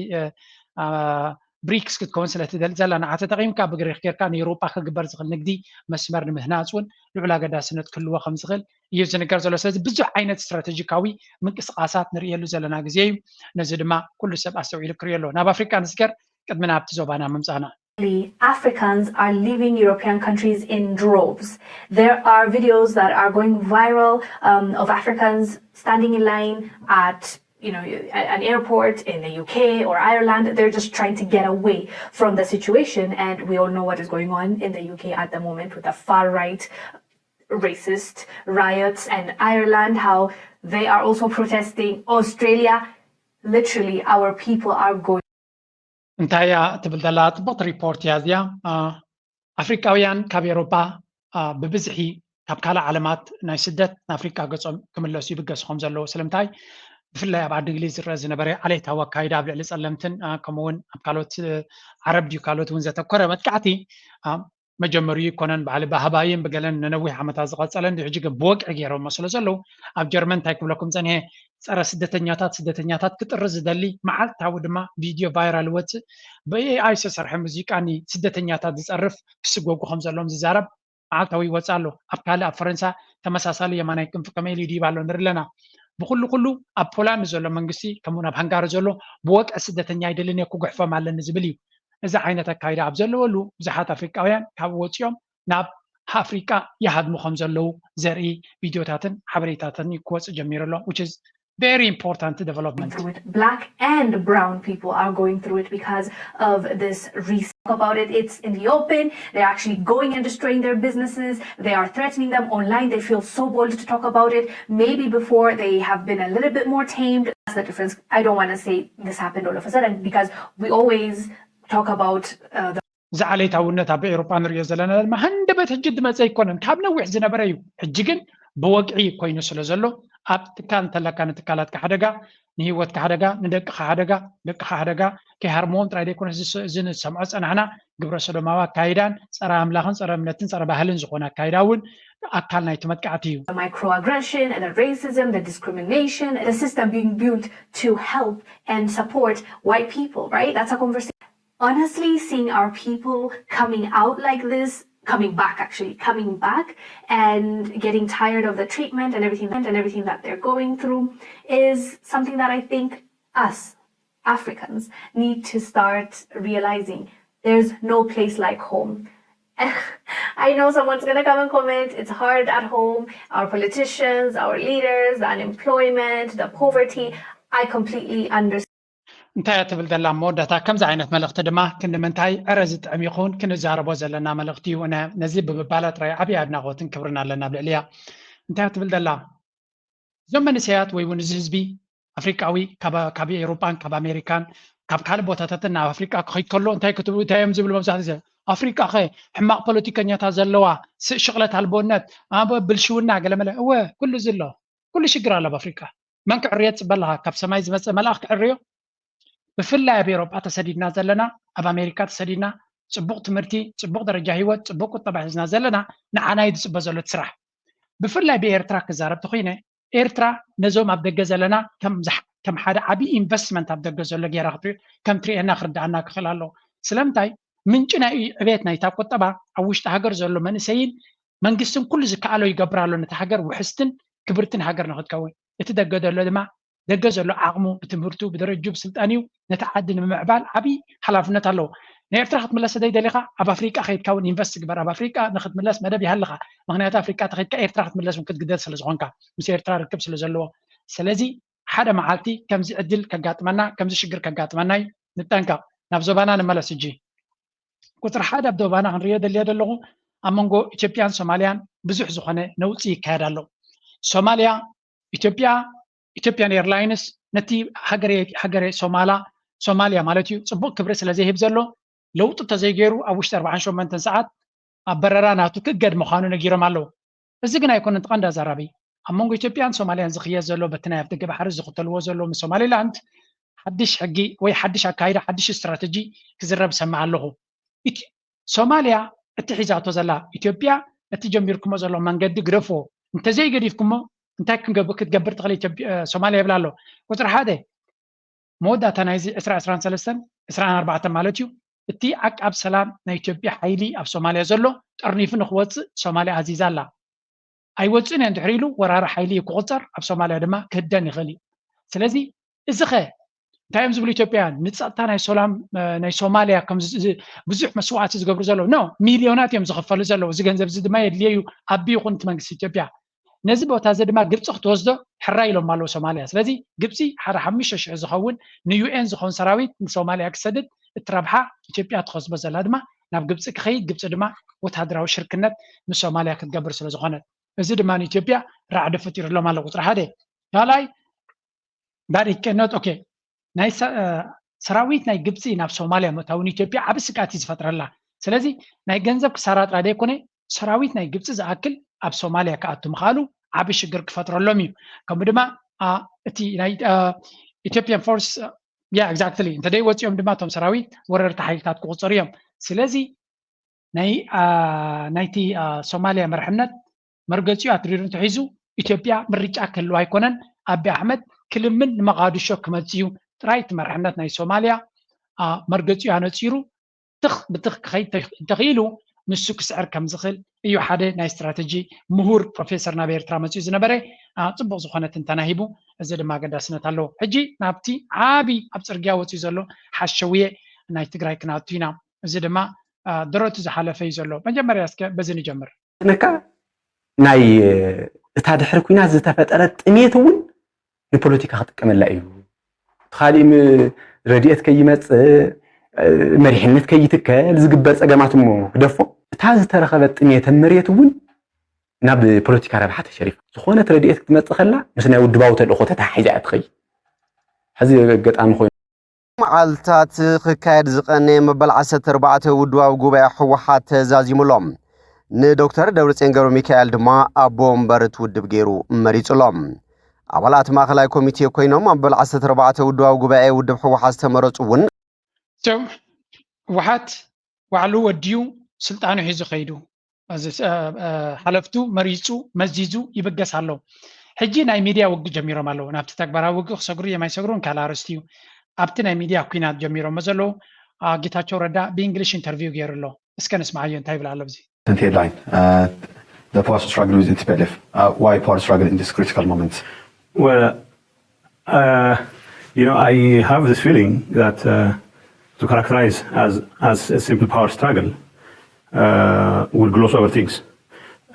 ብሪክስ ክትከውን ስለትደሊ ዘላ ንዓ ተጠቒምካ ብግሪክ ጌርካ ንኤውሮጳ ክግበር ዝኽእል ንግዲ መስመር ንምህናፅ እውን ልዑል ኣገዳስነት ክህልዎ ከም ዝኽእል እዩ ዝንገር ዘሎ ስለዚ ብዙሕ ዓይነት ስትራተጂካዊ ምንቅስቃሳት ንርእየሉ ዘለና ግዜ እዩ ነዚ ድማ ኩሉ ሰብ ኣስተውዒሉ ክርእዮ ኣለዎ ናብ ኣፍሪቃ ንስገር ቅድሚ ናብቲ ዞባና ምምፃና Africans are leaving European countries in droves. There are videos that are going viral um, of Africans standing in line at you know, at an airport in the U K or Ireland, they're just trying to get away from the situation. And we all know what is going on in the U K at the moment with the far right racist riots, and Ireland, how they are also protesting. Australia, literally, our people are going. እንታይ እያ ትብል ዘላ ፅቡቕቲ ሪፖርት እያ እዚኣ ኣፍሪቃውያን ካብ ኤውሮጳ ብብዝሒ ካብ ካልእ ዓለማት ናይ ስደት ንኣፍሪቃ ገጾም ክምለሱ ይብገሱ ከም ዘለዉ ስለምንታይ ብፍላይ ኣብ ዓዲ እንግሊዝ ዝረአ ዝነበረ ዓሌታዊ ኣካይዳ ኣብ ልዕሊ ጸለምትን ከምኡውን ኣብ ካልኦት ዓረብ ድዩ ካልኦት እውን ዘተኮረ መጥቃዕቲ መጀመሪኡ ይኮነን በዓል ባህባይን ብገለን ንነዊሕ ዓመታት ዝቐጸለን ድሕጂ ግን ብወግዒ ገይሮሞ ስለ ዘለዉ ኣብ ጀርመን እንታይ ክብለኩም ጸኒሐ ጸረ ስደተኛታት ስደተኛታት ክጥሪ ዝደሊ መዓልታዊ ድማ ቪድዮ ቫይራል ይወፅእ ብኤኣይ ዝተሰርሐ ሙዚቃ ንስደተኛታት ዝፀርፍ ክስጎጉ ከም ዘለዎም ዝዛረብ መዓልታዊ ይወፅእ ኣሎ ኣብ ካልእ ኣብ ፈረንሳ ተመሳሳሊ የማናይ ክንፊ ከመይ ኢሉ ይድይብ ኣሎ ንርኢ ኣለና ብኩሉ ኩሉ ኣብ ፖላንድ ዘሎ መንግስቲ ከምኡ ኣብ ሃንጋሪ ዘሎ ብወግዒ ስደተኛ ኣይደልን እየ ክጉሕፎም ኣለኒ ዝብል እዩ እዚ ዓይነት ኣካይዳ ኣብ ዘለወሉ ብዙሓት ኣፍሪቃውያን ካብ ወፂኦም ናብ ኣፍሪቃ ይሃድሙ ከም ዘለዉ ዘርኢ ቪድዮታትን ሓበሬታትን ክወፅእ ጀሚሩ ኣሎ which is very important development. Black and brown people are going through it because of this research about it. It's in the open. They're actually going and destroying their businesses. They are threatening them online. They feel so bold to talk about it. Maybe before they have been a little bit more tamed. That's the difference. I don't want to say this happened all of a sudden because we always talk about uh, the እዚ ዓሌታውነት ኣብ ኤውሮጳ ንሪኦ ዘለና ድማ ሃንደበት ሕጂ ዝመፀ ኣይኮነን ካብ ነዊሕ ዝነበረ እዩ ሕጂ ግን ብወግዒ ኮይኑ ስለ ዘሎ ኣብ ትካል እንተለካ ንትካላትካ ሓደጋ ንህይወትካ ሓደጋ፣ ንደቅኻ ሓደጋ፣ ደቅኻ ሓደጋ ከይሃርምዎም ጥራይ ዘይኮነስ፣ እዚ ንሰምዖ ዝጸናሕና ግብረ ሰዶማዊ ኣካይዳን ጸረ ኣምላኽን ጸረ እምነትን ጸረ ባህልን ዝኾነ ኣካይዳ እውን ኣካል ናይቲ መጥቃዕቲ እዩ። The microaggression and the racism, the discrimination, the system being built to help and support white people, right? That's a conversation. Honestly, seeing our people coming out like this, coming back actually, coming back and getting tired of the treatment and everything and everything that they're going through is something that I think us Africans need to start realizing there's no place like home. I know someone's gonna come and comment, it's hard at home, our politicians, our leaders, the unemployment, the poverty. I completely understand. እንታይ እያ ትብል ዘላ መወዳእታ? ከምዚ ዓይነት መልእኽቲ ድማ ክንዲ ምንታይ ዕረ ዝጥዕም ይኸውን ክንዛረቦ ዘለና መልእኽቲ እዩ። ነዚ ብምባላ ጥራይ ዓብዪ ኣድናቖትን ክብርን ኣለና ኣብ ልዕሊያ። እንታይ እያ ትብል ዘላ? እዞም መንእሰያት ወይ እውን እዚ ህዝቢ ኣፍሪቃዊ ካብ ኤውሮጳን ካብ ኣሜሪካን ካብ ካልእ ቦታታትን ናብ ኣፍሪቃ ክኸይድ ከሎ እንታይ ክትብሉ እንታይ እዮም ዝብሉ? መብዛሕትኡ ግዜ ኣፍሪቃ ኸ ሕማቕ ፖለቲከኛታት ዘለዋ፣ ሽቕለት ኣልቦነት፣ ብልሽውና፣ ገለመለ። እወ፣ ኩሉ እዚ ኣሎ። ኩሉ ሽግር ኣሎ ኣብ ኣፍሪቃ። መን ክዕርዮ ትፅበ ኣለኻ? ካብ ሰማይ ዝመፀ መልኣኽ ክዕርዮ? ብፍላይ ኣብ ኤውሮጳ ተሰዲድና ዘለና፣ ኣብ ኣሜሪካ ተሰዲድና፣ ፅቡቕ ትምህርቲ፣ ፅቡቕ ደረጃ ህይወት፣ ፅቡቕ ቁጠባ ሒዝና ዘለና፣ ንዓና እዩ ዝፅበ ዘሎ እቲ ስራሕ። ብፍላይ ብኤርትራ ክዛረብ ተኾይነ፣ ኤርትራ ነዞም ኣብ ደገ ዘለና ከም ሓደ ዓብዪ ኢንቨስትመንት ኣብ ደገ ዘሎ ጌራ ከም ትርእየና ክርድኣና ክኽእል ኣለዎ። ስለምንታይ? ምንጪ ናይ ዕቤት ናይታ ቁጠባ ኣብ ውሽጢ ሃገር ዘሎ መንእሰይን መንግስትን ኩሉ ዝከኣሎ ይገብር ኣሎ ነቲ ሃገር ውሕስትን ክብርትን ሃገር ንክትከውን። እቲ ደገ ዘሎ ድማ ደገ ዘሎ ዓቕሙ ብትምህርቱ ብደረጅኡ ብስልጣን እዩ ነቲ ዓዲ ንምምዕባል ዓብዪ ሓላፍነት ኣለዎ። ንኤርትራ ክትምለስ ዘይደሊኻ ኣብ ኣፍሪቃ ከይድካ እውን ኢንቨስት ግበር። ኣብ ኣፍሪቃ ንክትምለስ መደብ ይሃልኻ። ምክንያቱ ኣፍሪቃ ተኸይድካ ኤርትራ ክትምለስ እውን ክትግደድ ስለ ዝኾንካ ምስ ኤርትራ ርክብ ስለ ዘለዎ። ስለዚ ሓደ መዓልቲ ከምዚ ዕድል ከጋጥመና ከምዚ ሽግር ከጋጥመና እዩ። ንጠንቀቕ። ናብ ዞባና ንመለስ ሕጂ። ቁፅሪ ሓደ ኣብ ዞባና ክንሪኦ ደልየ ዘለኹ ኣብ መንጎ ኢትዮጵያን ሶማልያን ብዙሕ ዝኾነ ነውፂ ይካየድ ኣሎ። ሶማልያ ኢትዮጵያ ኢትዮጵያን ኤርላይንስ ነቲ ሃገረ ሃገረ ሶማላ ሶማልያ ማለት እዩ ፅቡቕ ክብሪ ስለ ዘይህብ ዘሎ ለውጢ ተዘይገይሩ ኣብ ውሽጢ ኣርባዓን ሸሞንተን ሰዓት ኣብ በረራ ናቱ ክእገድ ምዃኑ ነጊሮም ኣለዉ። እዚ ግን ኣይኮነን እቲ ቀንዲ ኣዛራቢ። ኣብ መንጎ ኢትዮጵያን ሶማልያን ዝኽየድ ዘሎ በቲ ናይ ኣፍደገ ባሕሪ ዝኽተልዎ ዘለዉ ምስ ሶማሊላንድ ሓድሽ ሕጊ ወይ ሓድሽ ኣካይዳ ሓድሽ ስትራተጂ ክዝረብ እሰምዕ ኣለኹ። ሶማልያ እቲ ሒዛቶ ዘላ ኢትዮጵያ እቲ ጀሚርኩሞ ዘሎ መንገዲ ግደፍዎ፣ እንተዘይገዲፍኩሞ እንታይ ክትገብር ትኽእል ሶማልያ ይብል ኣሎ። ቁፅሪ ሓደ መወዳእታ ናይዚ ዕስራ ዕስራን ሰለስተን ዕስራን ኣርባዕተን ማለት እዩ እቲ ዓቃብ ሰላም ናይ ኢትዮጵያ ሓይሊ ኣብ ሶማልያ ዘሎ ጠርኒፉ ንክወፅእ ሶማልያ ኣዚዛ ኣላ። ኣይወፅእን እየ እንድሕር ኢሉ ወራሪ ሓይሊ እዩ ክቁፀር ኣብ ሶማልያ ድማ ክህደን ይኽእል እዩ። ስለዚ እዚ ኸ እንታይ እዮም ዝብሉ ኢትዮጵያውያን ንፀጥታ ናይ ሰላም ናይ ሶማልያ ብዙሕ መስዋዕቲ ዝገብሩ ዘለዉ ኖ ሚልዮናት እዮም ዝኽፈሉ ዘለዉ። እዚ ገንዘብ እዚ ድማ የድልዮ እዩ ኣቢ ይኹን እቲ መንግስቲ ኢትዮጵያ ነዚ ቦታ እዚ ድማ ግብፂ ክትወስዶ ሕራይ ኢሎም ኣለዉ ሶማልያ። ስለዚ ግብፂ ሓደ ሓሙሽተ ሽሕ ዝኸውን ንዩኤን ዝኸውን ሰራዊት ንሶማልያ ክሰድድ እቲ ረብሓ ኢትዮጵያ ትኸስቦ ዘላ ድማ ናብ ግብፂ ክኸይድ ግብፂ ድማ ወታደራዊ ሽርክነት ምስ ሶማልያ ክትገብር ስለ ዝኾነት እዚ ድማ ንኢትዮጵያ ራዕዲ ፈጢሩሎም ኣሎ። ቁፅሪ ሓደ ካልኣይ ዳሪክ ኖት ኦኬ ናይ ሰራዊት ናይ ግብፂ ናብ ሶማልያ ምእታው ንኢትዮጵያ ዓብ ስጋት እዩ ዝፈጥረላ። ስለዚ ናይ ገንዘብ ክሳራ ጥራይ ዘይኮነ ሰራዊት ናይ ግብፂ ዝኣክል ኣብ ሶማልያ ክኣቱ ምኽኣሉ ዓብ ሽግር ክፈጥረሎም እዩ። ከምኡ ድማ እቲ ናይ ኢትዮጵያን ፎርስ ያ exactly እንተደይ ወፂኦም ድማ እቶም ሰራዊት ወረርቲ ሓይልታት ክቁፀሩ እዮም። ስለዚ ናይ ናይቲ ሶማልያ መርሕነት መርገፂኡ ኣትሪሩ እንተሒዙ ኢትዮጵያ ምርጫ ክህልዋ ኣይኮነን። ኣቢ ኣሕመድ ክልምን ንመቓድሾ ክመፅእ እዩ ጥራይ እቲ መርሕነት ናይ ሶማልያ መርገፂኡ ኣነፂሩ ትኽ ብትኽ ክኸይድ እንተኽኢሉ ንሱ ክስዕር ከም ዝኽእል እዩ ሓደ ናይ ስትራተጂ ምሁር ፕሮፌሰር ናብ ኤርትራ መፅኡ ዝነበረ ፅቡቕ ዝኾነ ትንተና ሂቡ። እዚ ድማ ኣገዳስነት ኣለዎ። ሕጂ ናብቲ ዓቢ ኣብ ፅርግያ ወፅኡ ዘሎ ሓሸውየ ናይ ትግራይ ክናቱ ኢና። እዚ ድማ ደረቱ ዝሓለፈ እዩ ዘሎ። መጀመርያ እስከ በዚ ንጀምር። ነካ ናይ እታ ድሕሪ ኩናት ዝተፈጠረ ጥሜት እውን ንፖለቲካ ክጥቀመላ እዩ። እቲ ካሊእ ረድኤት ከይመፅእ መሪሕነት ከይትከል ዝግበር ፀገማት እሞ ግደፎ። እታ ዝተረኸበት ጥሜት መሬት እውን ናብ ፖለቲካ ረብሓ ተሸሪፋ። ዝኾነት ረድኤት ክትመፅእ ከላ ምስ ናይ ውድባዊ ተልእኾ ተተሓሒዛ እያ ትኸይድ። ሕዚ ኣጋጣሚ ኮይኑ። መዓልታት ክካየድ ዝቐነየ መበል ዓሰርተ ኣርባዕተ ውድባዊ ጉባኤ ህወሓት ተዛዚሙሎም። ንዶክተር ደብረፅዮን ገብረ ሚካኤል ድማ ኣቦ ወንበር እቲ ውድብ ገይሩ መሪፁሎም። ኣባላት ማእኸላይ ኮሚቴ ኮይኖም ኣብ በዓል ዓሰርተ ኣርባዕተ ውድባዊ ጉባኤ ውድብ ህወሓት ዝተመረፁ እውን ህወሓት ባዕሉ ወዲዩ ስልጣኑ ሒዙ ከይዱ ሓለፍቱ መሪፁ መዚዙ ይብገስ ኣሎ። ሕጂ ናይ ሚድያ ውግእ ጀሚሮም ኣለዉ። ናብቲ ተግባራዊ ውግእ ክሰግሩ የማይሰግሩ እንካል ኣርስቲ እዩ። ኣብቲ ናይ ሚድያ ኩናት ጀሚሮሞ ዘለዉ ጌታቸው ረዳ ብእንግሊሽ ኢንተርቪው ገይሩ ኣሎ። እስከ ንስማዓዮ እንታይ ይብል ኣሎ ብዚ Headline, uh, the power struggle with T P L F. Uh, why power struggle in this critical moment? Well, uh, you know, I have this feeling that uh, to characterize as, as a simple power struggle uh, would gloss over things.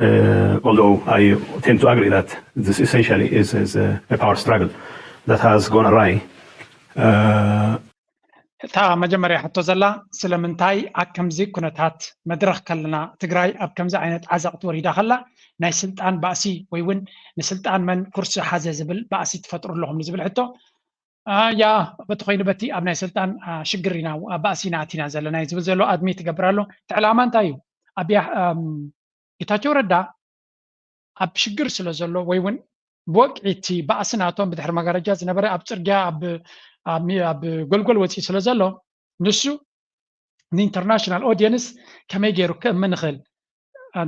Uh, although I tend to agree that this essentially is, is a, a power struggle that has gone awry. Uh, እታ መጀመርያ ሕቶ ዘላ ስለምንታይ ኣብ ከምዚ ኩነታት መድረኽ ከለና ትግራይ ኣብ ከምዚ ዓይነት ዓዘቕቲ ወሪዳ ከላ ናይ ስልጣን ባእሲ ወይ እውን ንስልጣን መን ኩርሲ ሓዘ ዝብል ባእሲ ትፈጥሩ ኣለኹም ንዝብል ሕቶ ያ በቲ ኮይኑ በቲ ኣብ ናይ ስልጣን ሽግር ኢና ኣብ ባእሲ ኢና ኣቲና ዘለና እዩ ዝብል ዘሎ ኣድሚ ትገብር ኣሎ። እቲ ዕላማ እንታይ እዩ? ኣብያ ጌታቸው ረዳ ኣብ ሽግር ስለ ዘሎ ወይ እውን ብወቅዒ እቲ ባእሲ ናቶም ብድሕሪ መጋረጃ ዝነበረ ኣብ ፅርግያ ኣብ ጎልጎል ወፂኡ ስለ ዘሎ ንሱ ንኢንተርናሽናል ኦዲየንስ ከመይ ገይሩ ክእምን ይኽእል?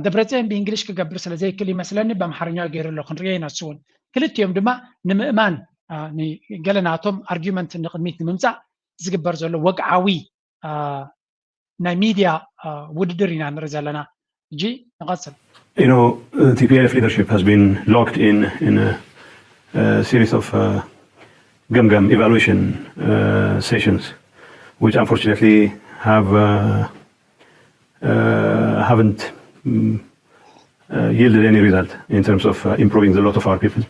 ደብረፅዮን ብእንግሊሽ ክገብር ስለ ዘይክእል ይመስለኒ ብኣምሓርኛ ገይሩ ኣሎ ክንሪኦ ኢና። ንሱ እውን ክልቲኦም ድማ ንምእማን ገለ ናቶም ኣርጊመንት ንቅድሚት ንምምፃእ ዝግበር ዘሎ ወግዓዊ ናይ ሚድያ ውድድር ኢና ንርኢ ዘለና። ሕጂ ንቐፅል። You know, uh, T P L F leadership has been locked in in a, a series of uh, Gamgam evaluation uh, sessions, which unfortunately have uh, uh, haven't mm, uh, yielded any result in terms of uh, improving the lot of our people,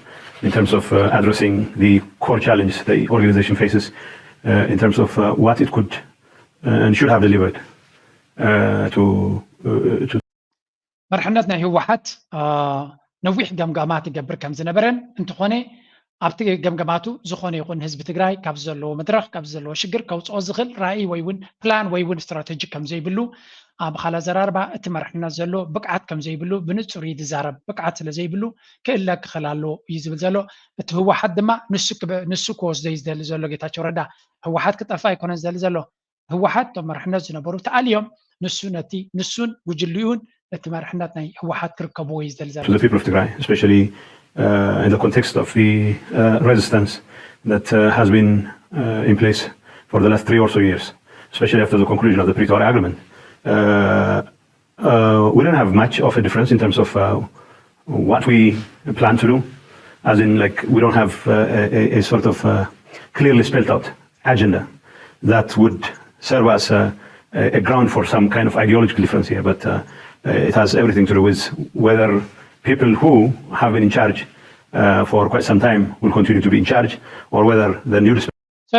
in terms of uh, addressing the core challenge the organization faces, uh, in terms of uh, what it could uh, and should have delivered uh, to, uh, to መርሕነት ናይ ህወሓት ነዊሕ ገምጋማት ይገብር ከም ዝነበረን እንተኾነ ኣብቲ ገምገማቱ ዝኾነ ይኹን ህዝቢ ትግራይ ካብዚ ዘለዎ መድረኽ ካብዚ ዘለዎ ሽግር ከውፅኦ ዝኽእል ራእይ ወይ እውን ፕላን ወይ እውን ስትራተጂ ከም ዘይብሉ ብኻል ኣዘራርባ እቲ መርሕነት ዘሎ ብቅዓት ከም ዘይብሉ ብንፁር እዩ ዝዛረብ። ብቅዓት ስለ ዘይብሉ ክእለ ክኽእል ኣለዎ እዩ ዝብል ዘሎ። እቲ ህወሓት ድማ ንሱ ክወስዶ እዩ ዝደሊ ዘሎ ጌታቸው ረዳ። ህወሓት ክጠፍእ ኣይኮነን ዝደሊ ዘሎ። ህወሓት እቶም መርሕነት ዝነበሩ ተኣልዮም ንሱ ነቲ ንሱን ጉጅልኡን ነቲ መርሕነት ናይ ህወሓት ክርከብዎ እዩ ዝደሊ ዘሎ። To the people of Tigray, especially uh, in the context of the uh, resistance that uh, has been uh, in place for the last three or so years, especially after the conclusion of the Pretoria Agreement. Uh, uh, we don't have much of a difference in terms of uh, what we plan to do, as in, like, we don't have uh, a, a sort of uh, clearly spelled out agenda that would serve as a, a ground for some kind of ideological difference here, but uh, it has everything to do with whether people who have been in charge uh, for quite some time will continue to be in charge, or whether the new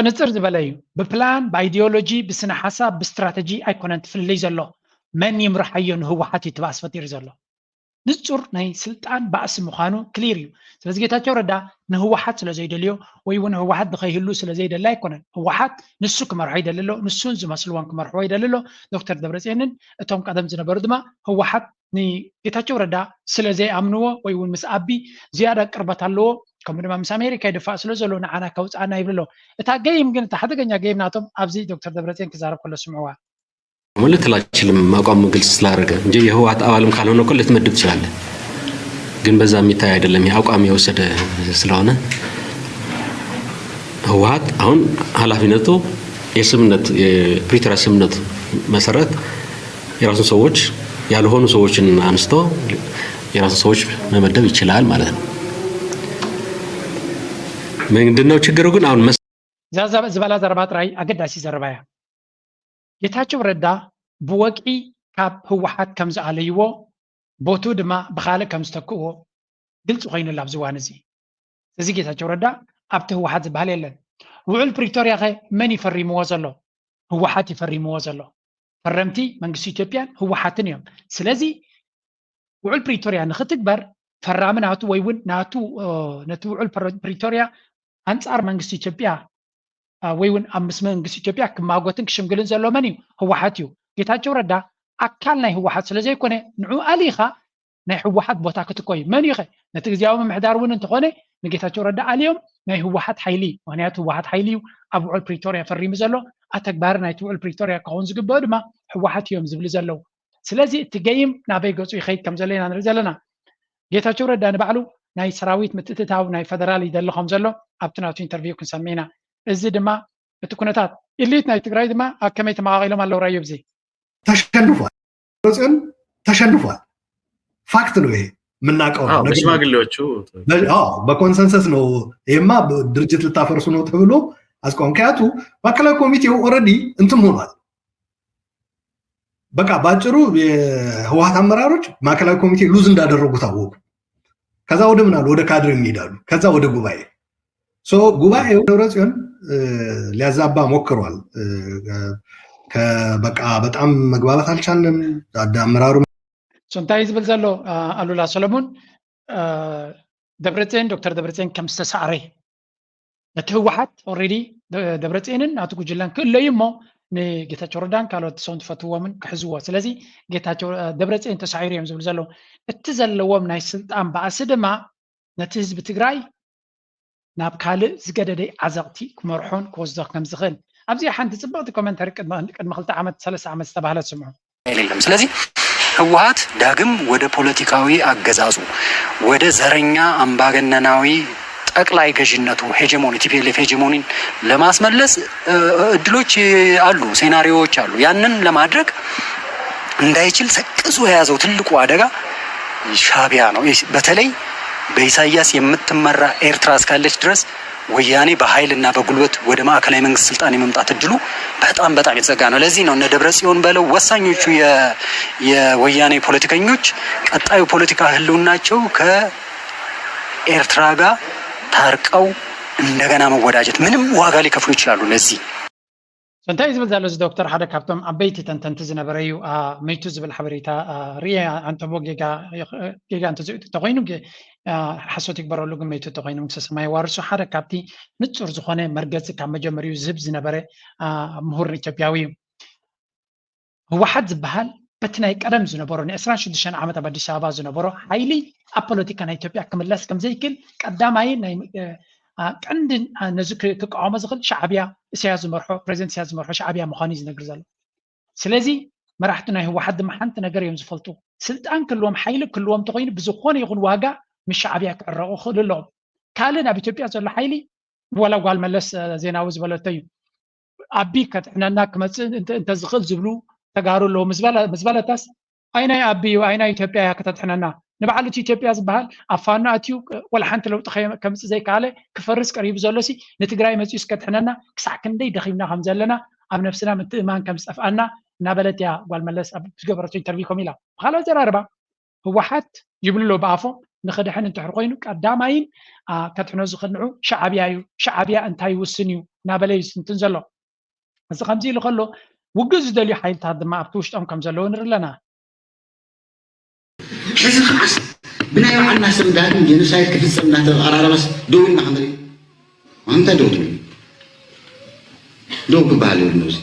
ንፅር ዝበለ እዩ። ብፕላን ብኣይዲዮሎጂ ብስነ ሓሳብ ብስትራተጂ ኣይኮነን ትፍልልይ ዘሎ። መን ይምርሓዮ ንህወሓት እዩ ትባእስ ፈጢሩ ዘሎ። ንፁር ናይ ስልጣን ባእሲ ምዃኑ ክሊር እዩ። ስለዚ ጌታቸው ረዳ ንህወሓት ስለ ዘይደልዮ ወይ እውን ህወሓት ንኸይህሉ ስለ ዘይደሊ ኣይኮነን። ህወሓት ንሱ ክመርሖ ይደሊ ኣሎ፣ ንሱን ዝመስልዎን ክመርሕዎ ይደሊ ኣሎ። ዶክተር ደብረፅዮንን እቶም ቀደም ዝነበሩ ድማ ህወሓት ንጌታቸው ረዳ ስለ ዘይኣምንዎ ወይ እውን ምስ ኣቢ ዝያዳ ቅርበት ኣለዎ ከምኡ ድማ ምስ ኣሜሪካ ይድፋእ ስለ ዘሎ ንዓና ከውፅኣና ይብል ኣሎ። እታ ገይም ግን እታ ሓደገኛ ገይም ናቶም ኣብዚ ዶክተር ደብረፅዮን ክዛረብ ከሎ ስምዕዋ። ልትል አይችልም አቋሙ ግልጽ ስላደረገ እንጂ የህወሓት አባልም ካልሆነ እኮ ልትመድብ ትችላለህ። ግን በዛ የሚታይ አይደለም። ይህ አቋም የወሰደ ስለሆነ ህወሓት አሁን ኃላፊነቱ የስምነት የፕሪቶሪያ ስምነት መሰረት የራሱን ሰዎች ያልሆኑ ሰዎችን አንስቶ የራሱን ሰዎች መመደብ ይችላል ማለት ነው። ምንድነው ችግሩ ግን አሁን ዝበላ ዘረባ ጥራይ ኣገዳሲ ዘረባ እያ። ጌታቸው ረዳ ብወግዒ ካብ ህወሓት ከም ዝኣለይዎ ቦትኡ ድማ ብኻልእ ከም ዝተክእዎ ግልፂ ኮይኑላ ኣብዚ እዋን እዚ። እዚ ጌታቸው ረዳ ኣብቲ ህወሓት ዝበሃል የለን። ውዕል ፕሪቶርያ ኸ መን ይፈሪምዎ ዘሎ? ህወሓት ይፈሪምዎ ዘሎ። ፈረምቲ መንግስቲ ኢትዮጵያን ህወሓትን እዮም። ስለዚ ውዕል ፕሪቶርያ ንክትግበር ፈራሚ ናቱ ወይ እውን ናቱ ነቲ ውዕል ፕሪቶርያ ኣንፃር መንግስቲ ኢትዮጵያ ወይ እውን ኣብ ምስ መንግስቲ ኢትዮጵያ ክማጎትን ክሽምግልን ዘሎ መን እዩ? ህወሓት እዩ። ጌታቸው ረዳ ኣካል ናይ ህወሓት ስለ ዘይኮነ ንዑ ኣሊኻ ናይ ህወሓት ቦታ ክትኮ እዩ። መን እዩ ኸ? ነቲ ግዜያዊ ምምሕዳር እውን እንተኾነ ንጌታቸው ረዳ ኣልዮም ናይ ህወሓት ሓይሊ እዩ። ምክንያቱ ህወሓት ሓይሊ እዩ ኣብ ውዕል ፕሪቶርያ ፈሪሙ ዘሎ። ኣተግባሪ ናይቲ ውዕል ፕሪቶርያ ክኸውን ዝግበኦ ድማ ህወሓት እዮም ዝብሉ ዘለዉ። ስለዚ እቲ ገይም ናበይ ገፁ ይኸይድ ከም ዘሎ ኢና ንርኢ ዘለና። ጌታቸው ረዳ ንባዕሉ ናይ ሰራዊት ምትእትታው ናይ ፈደራል ይደሊ ከም ዘሎ ኣብቲ ናቱ ኢንተርቪው ክንሰምዕ ኢና። እዚ ድማ እቲ ኩነታት ኢሊት ናይ ትግራይ ድማ ኣብ ከመይ ተመቓቒሎም ኣለዉ ራዮ ብዚ ተሸንፏል። ጽዮን ተሸንፏል። ፋክት ነው ይሄ የምናውቀው አዎ፣ ነገር ነው። በሽማግሌዎቹ በ- አዎ፣ በኮንሰንሰስ ነው። ይሄማ ድርጅት ልታፈርሱ ነው ተብሎ አስቆም። ምክንያቱ ማዕከላዊ ኮሚቴው ኦልሬዲ እንትን ሆኗል። በቃ ባጭሩ የህወሓት አመራሮች ማዕከላዊ ኮሚቴ ሉዝ እንዳደረጉ ታወቁ። ከዛ ወደ ምን አሉ? ወደ ካድሬ ይሄዳሉ። ከዛ ወደ ጉባኤ። ሶ ጉባኤው ደብረጽዮን እ፣ ሊያዛባ ሞክሯል። እ፣ ከ- በቃ በጣም መግባባት አልቻልንም። አደ- አመራሩ ሶ እንታይ እዩ ዝብል ዘሎ አ፣ ኣሉላ ሰለሙን አ፣ ደብረፅዮን ዶክተር ደብረፅዮን ከም ዝተሳዕረ ነቲ ህወሓት ኦልሬዲ ደብረፅዮንን ናቱ ጉጅለን ክእለዩ እሞ ንጌታቸው ረዳን ካልኦት ሰውን ትፈትዎምን ክሕዝዎ። ስለዚ ጌታቸው አ፣ ደብረፅዮን ተሳዒሩ እዮም ዝብሉ ዘለዉ። እቲ ዘለዎም ናይ ስልጣን ባእሲ ድማ ነቲ ህዝቢ ትግራይ ናብ ካልእ ዝገደደ ዓዘቕቲ ክመርሖን ክወስዶ ከም ዝኽእል ኣብዚኣ ሓንቲ ፅብቕቲ ኮመንተሪ ቅድሚ ቅድሚ ክልተ ዓመት ሰለስተ ዓመት ዝተባህለት ስምዑ። የለም። ስለዚህ ህወሓት ዳግም ወደ ፖለቲካዊ አገዛዙ ወደ ዘረኛ አምባገነናዊ ጠቅላይ ገዥነቱ ሄጀሞኒ ቲፒኤልኤፍ ሄጀሞኒን ለማስመለስ እ፣ እድሎች አሉ፣ ሴናሪዮዎች አሉ። ያንን ለማድረግ እንዳይችል ሰቅዞ የያዘው ትልቁ አደጋ ሻቢያ ነው። ኢስ- በተለይ በኢሳያስ የምትመራ ኤርትራ እስካለች ድረስ ወያኔ በኃይል እና በጉልበት ወደ ማዕከላዊ መንግስት ስልጣን የመምጣት እድሉ በጣም በጣም የተዘጋ ነው። ለዚህ ነው እነ ደብረ ጽዮን በለው ወሳኞቹ የ- የወያኔ ፖለቲከኞች ቀጣዩ ፖለቲካ ህልውናቸው ከኤርትራ ጋር ታርቀው እንደገና መወዳጀት ምንም ዋጋ ሊከፍሉ ይችላሉ። ለዚህ እንታይ እዩ ዝብል ዘሎ እዚ ዶክተር ሓደ ካብቶም ዓበይቲ ተንተንቲ ዝነበረ እዩ። አ፣ መይቱ ዝብል ሓበሬታ አ፣ ርየ ኣንተቦ ጌጋ ጌጋ እንተዘይኡ ተኮይኑ ጌ- አ፣ ሓሶት ይግበረሉ፣ ግን መይቱ ተኮይኑ መንግስተ ሰማይ ዋርሱ ሓደ ካብቲ ንጹር ዝኾነ መርገፂ ካብ መጀመሪኡ ዝህብ ዝነበረ አ፣ ምሁር ኢትዮጵያዊ እዩ። ህወሓት ዝበሃል በቲ ናይ ቀደም ዝነበሮ ን ዕስራን ሽዱሽተን ዓመት ኣብ ኣዲስ ኣበባ ዝነበሮ ሓይሊ ኣብ ፖለቲካ ናይ ኢትዮጵያ ክምለስ ከም ዘይክል ቀዳማይ ናይ አ፣ ቀንዲ አ፣ ነዚ ክ- ክቃወሞ ዝኽእል ሻዕብያ፣ ኢሳያስ ዝመርሖ ፕሬዚደንት ኢሳያስ ዝመርሖ ሻዕብያ ምዃኑ እዩ ዝነግር ዘሎ። ስለዚ መራሕቲ ናይ ህወሓት ድማ ሓንቲ ነገር እዮም ዝፈልጡ። ስልጣን ክህልዎም ሓይሊ ክህልዎም እንተኮይኑ ብዝኾነ ይኹን ዋጋ ምስ ሻዕብያ ክዕረቑ ክኽእሉ ኣለዎም። ካልእ ኣብ ኢትዮጵያ ዘሎ ሓይሊ ወላ ጓል መለስ አ፣ ዜናዊ ዝበለቶ እዩ። ኣቢ ከድሕነና ክመፅእ እንተ- እንተዝኽእል ዝብሉ ተጋሩ ኣለዉ ምስ በለ- ምስ በለታስ ኣይናይ ኣቢ እዩ ኣይናይ ኢትዮጵያ እያ ከተድሕነና። ንባዕሉ እቲ ኢትዮጵያ ዝበሃል ኣብ ፋኖ ኣትዩ ወላ ሓንቲ ለውጢ ከየ- ከምፅእ ዘይከኣለ ክፈርስ ቀሪቡ ዘሎ ሲ ንትግራይ መፅኡ እስከድሕነና ክሳዕ ክንደይ ደኺምና ከም ዘለና ኣብ ነብስና ምትእማን ከም ዝጠፍኣና እናበለት እያ ጓል መለስ ኣብ ዝገበረቶ ኢንተርቪው ከም ኢላ። ብካልእ ኣዘራርባ ህወሓት ይብሉ ኣለዉ ብኣፎም ንክድሕን እንድሕር ኮይኑ ቀዳማይን አ፣ ከድሕኖ ዝኽንዑ ሻዕብያ እዩ። ሻዕብያ እንታይ ይውስን እዩ እናበለ እዩ ዝትንትን ዘሎ። እዚ ከምዚ ኢሉ ከሎ ውግእ ዝደልዩ ሓይልታት ድማ ኣብቲ ውሽጦም ከም ዘለዉ ንርኢ ኣለና። ሕዚ ከዓስ ብናይ ባዕልና ስም ዳግም ጄኖሳይድ ክፍፀም እናተቐራረበስ ደው ኢልና ክንርኢ እንታይ ደው ትብል ደው ክበሃል የብሉ እዚ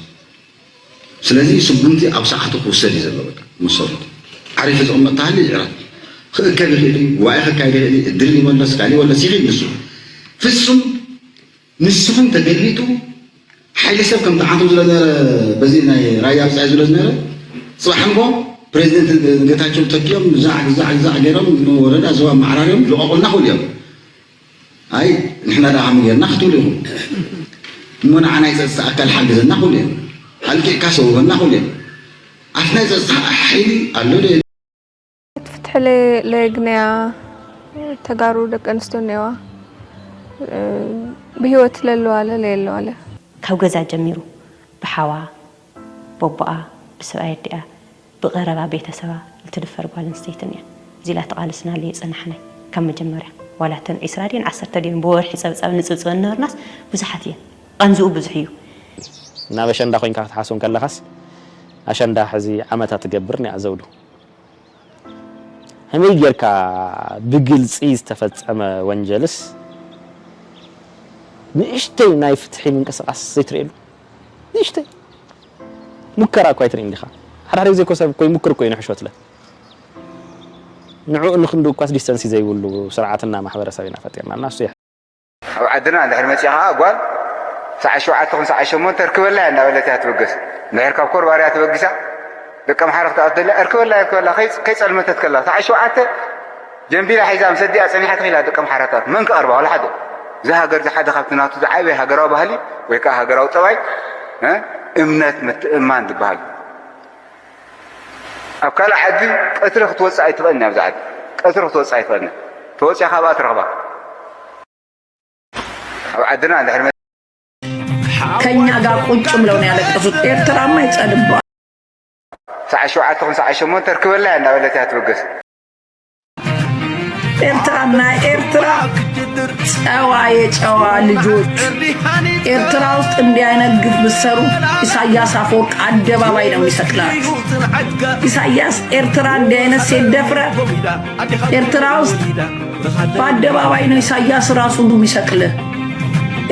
ስለዚ ስጉምቲ ኣብ ሰዓቱ ክውሰድ እዩ ዘሎ በቃ መሰረቱ ዓሪፉ ዝቕመጥ ተሃልዩ ይዕረፍ ክእከብ ይኽእል እዩ ጉባኤ ከካይድ ይኽእል እዩ እድል ይመለስ ካሊእ ወለስ ይኽእል ንሱ ፍጹም ንስኹም ተገልቢጡ ሓይሊ ሰብ ከም ተዓንቱ ዝለ ነበረ በዚ ናይ ራያ ኣብፃይ ዝለ ዝነበረ ፅባሕ እንኮ ፕሬዚደንት ጌታቸው ተኪኦም ዛዕ ዛዕ ዛዕ ገይሮም ንወረዳ ዞባ ማዕራርዮም ልቐቑልና ክብሉ እዮም ኣይ ንሕና ደኣ ከመይ ጌርና ክትብሉ ኢኹም እሞ ንዓና ናይ ፀፅታ ኣካል ሓግዘና ክብሉ እዮም ኣልቂዕካ ሰውበና ክብሉ እዮም ኣብቲ ናይ ፀፅታ ሓይሊ ኣሎ ዶ ፍትሒ ለየግነያ ተጋሩ ደቂ ኣንስትዮ እኒአዋ ብህይወት ለለዋለ ለየለዋለ ካብ ገዛ ጀሚሩ ብሓዋ፣ በቦኣ፣ ብሰብኣይ ኣዲኣ፣ ብቐረባ ቤተሰባ ልትድፈር ጓል ኣንስተይትን እያ። እዚ ኢላ ተቓለስናሉ የጸናሕናይ ካብ መጀመርያ ዋላ እተን ዒስራ ድየን ዓሰርተ ድየን ብወርሒ ጸብጻብ ንጽብጽበን ነበርናስ ብዙሓት እየን። ቐንዝኡ ብዙሕ እዩ። ናብ ኣሸንዳ ኮይንካ ክትሓስቦ ከለኻስ ኣሸንዳ ሕዚ ዓመታ ትገብር እኒኣ ዘውዱ። ከመይ ጌርካ ብግልፂ ዝተፈፀመ ወንጀልስ ንእሽተይ ናይ ፍትሒ ምንቅስቃስ ዘይትርእየሉ ንእሽተይ ሙከራ እኳ ኣይትርእን ዲኻ ሓደ ሓደ ግዜ እኮ ሰብ እኮ ይሙክር እኮ እዩ ንሕሾትለ ንዕኡ ንክንዲ እኳስ ዲስተንሲ ዘይብሉ ስርዓትና ማሕበረሰብ ኢና ፈጢርና እና እሱ ኣብ ዓድና እንድሕር መፂኣ ከዓ ጓል ሰዓት ሸውዓተ ኹን ሰዓት ሸሞንተ እርክበላ እያ እናበለት እያ ትብገስ። እንድሕር ካብ ኮርባርያ ተበጊሳ ደቂ ኣምሓራ ክትኣቱ ደላ እርክበላ እርክበላ ከይ- ከይፀልመተት ከላ ሰዓት ሸውዓተ ጀንቢላ ሒዛ ምስ ኣዲኣ ፀኒሓ ተኺላ ደቂ ኣምሓራታት መን ክቐርባ ዋላ ሓደ። እዚ ሃገር እዚ ሓደ ካብቲ ናቱ ዝዓበየ ሃገራዊ ባህሊ ወይ ከዓ ሃገራዊ ጠባይ እ፣ እምነት ምትእምማን ዝበሃል ኣብ ካልእ ዓዲ ቀትሪ ክትወፅእ ኣይትኽእልን እያ ኣብዚ ዓዲ ቀትሪ ክትወፅእ ኣይትኽእልን ተወፅያ ካብኣ ትረኽባ ኣብ ዓድና እንድሕር መ- ከኛ ጋር ቁጭ ብለው ነው ያለቀሱት። ኤርትራማ ይጸልባል። ሰዓት ሸውዓተ ኹን ሰዓት ሸሞንተ እርክበላ እያ እናበለት እያ ትብገስ ኤርትራና ኤርትራ ጨዋ የጨዋ ልጆች። ኤርትራ ውስጥ እንዲህ አይነት ግፍ ብትሰሩ ኢሳያስ አፈወርቅ አደባባይ ነው የሚሰቅላችሁ። ኢሳያስ ኤርትራ እንዲህ አይነት ሴት ደፍረ ኤርትራ ውስጥ በአደባባይ ነው ኢሳያስ ራሱ ነው የሚሰቅልህ።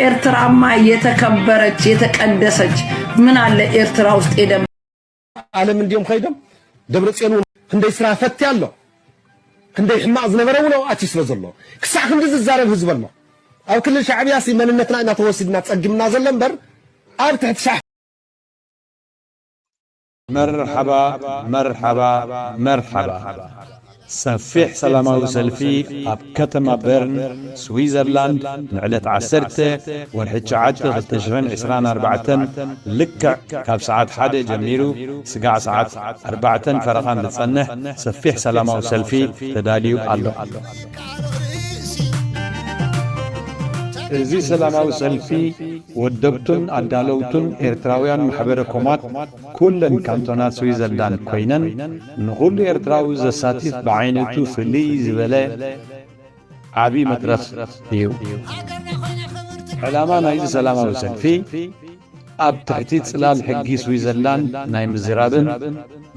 ኤርትራማ የተከበረች የተቀደሰች ምን አለ ኤርትራ ውስጥ የደም ዓለም እንዲዮም ከይዶም ደብረፅዮን እውን ክንደይ ስራ ፈቲ ኣሎ ክንደይ ሕማቕ ዝነበረ እውን ኣብኡ ኣትዩ ስለ ዘሎ ክሳዕ ክንዲ ዝዛረብ ህዝቢ ኣሎ ኣብ ክልል ሻዕብያ ሲ መንነትና ኢና ተወሲድና ፀጊምና ዘሎ እምበር ኣብ ትሕቲ ሻዕ መርሓባ መርሓባ መርሓባ ሰፊሕ ሰላማዊ ሰልፊ ኣብ ከተማ በርን ስዊዘርላንድ ንዕለት ዓሰርተ ወርሒ ትሽዓተ ክልተ ሽሕን ዕስራን ኣርባዕተን ልክዕ ካብ ሰዓት ሓደ ጀሚሩ ስጋዕ ሰዓት ኣርባዕተን ፈረቓን ዝጸንሕ ሰፊሕ ሰላማዊ ሰልፊ ተዳልዩ ኣሎ። እዚ ሰላማዊ ሰልፊ ወደብቱን ኣዳለውቱን ኤርትራውያን ማሕበረ ኮማት ኩለን ካንቶናት ስዊዘርላንድ ኮይነን ንኹሉ ኤርትራዊ ዘሳትፍ ብዓይነቱ ፍልይ ዝበለ ዓቢ መድረኽ እዩ። ዕላማ ናይዚ ሰላማዊ ሰልፊ ኣብ ትሕቲ ጽላል ሕጊ ስዊዘርላንድ ናይ ምዝራብን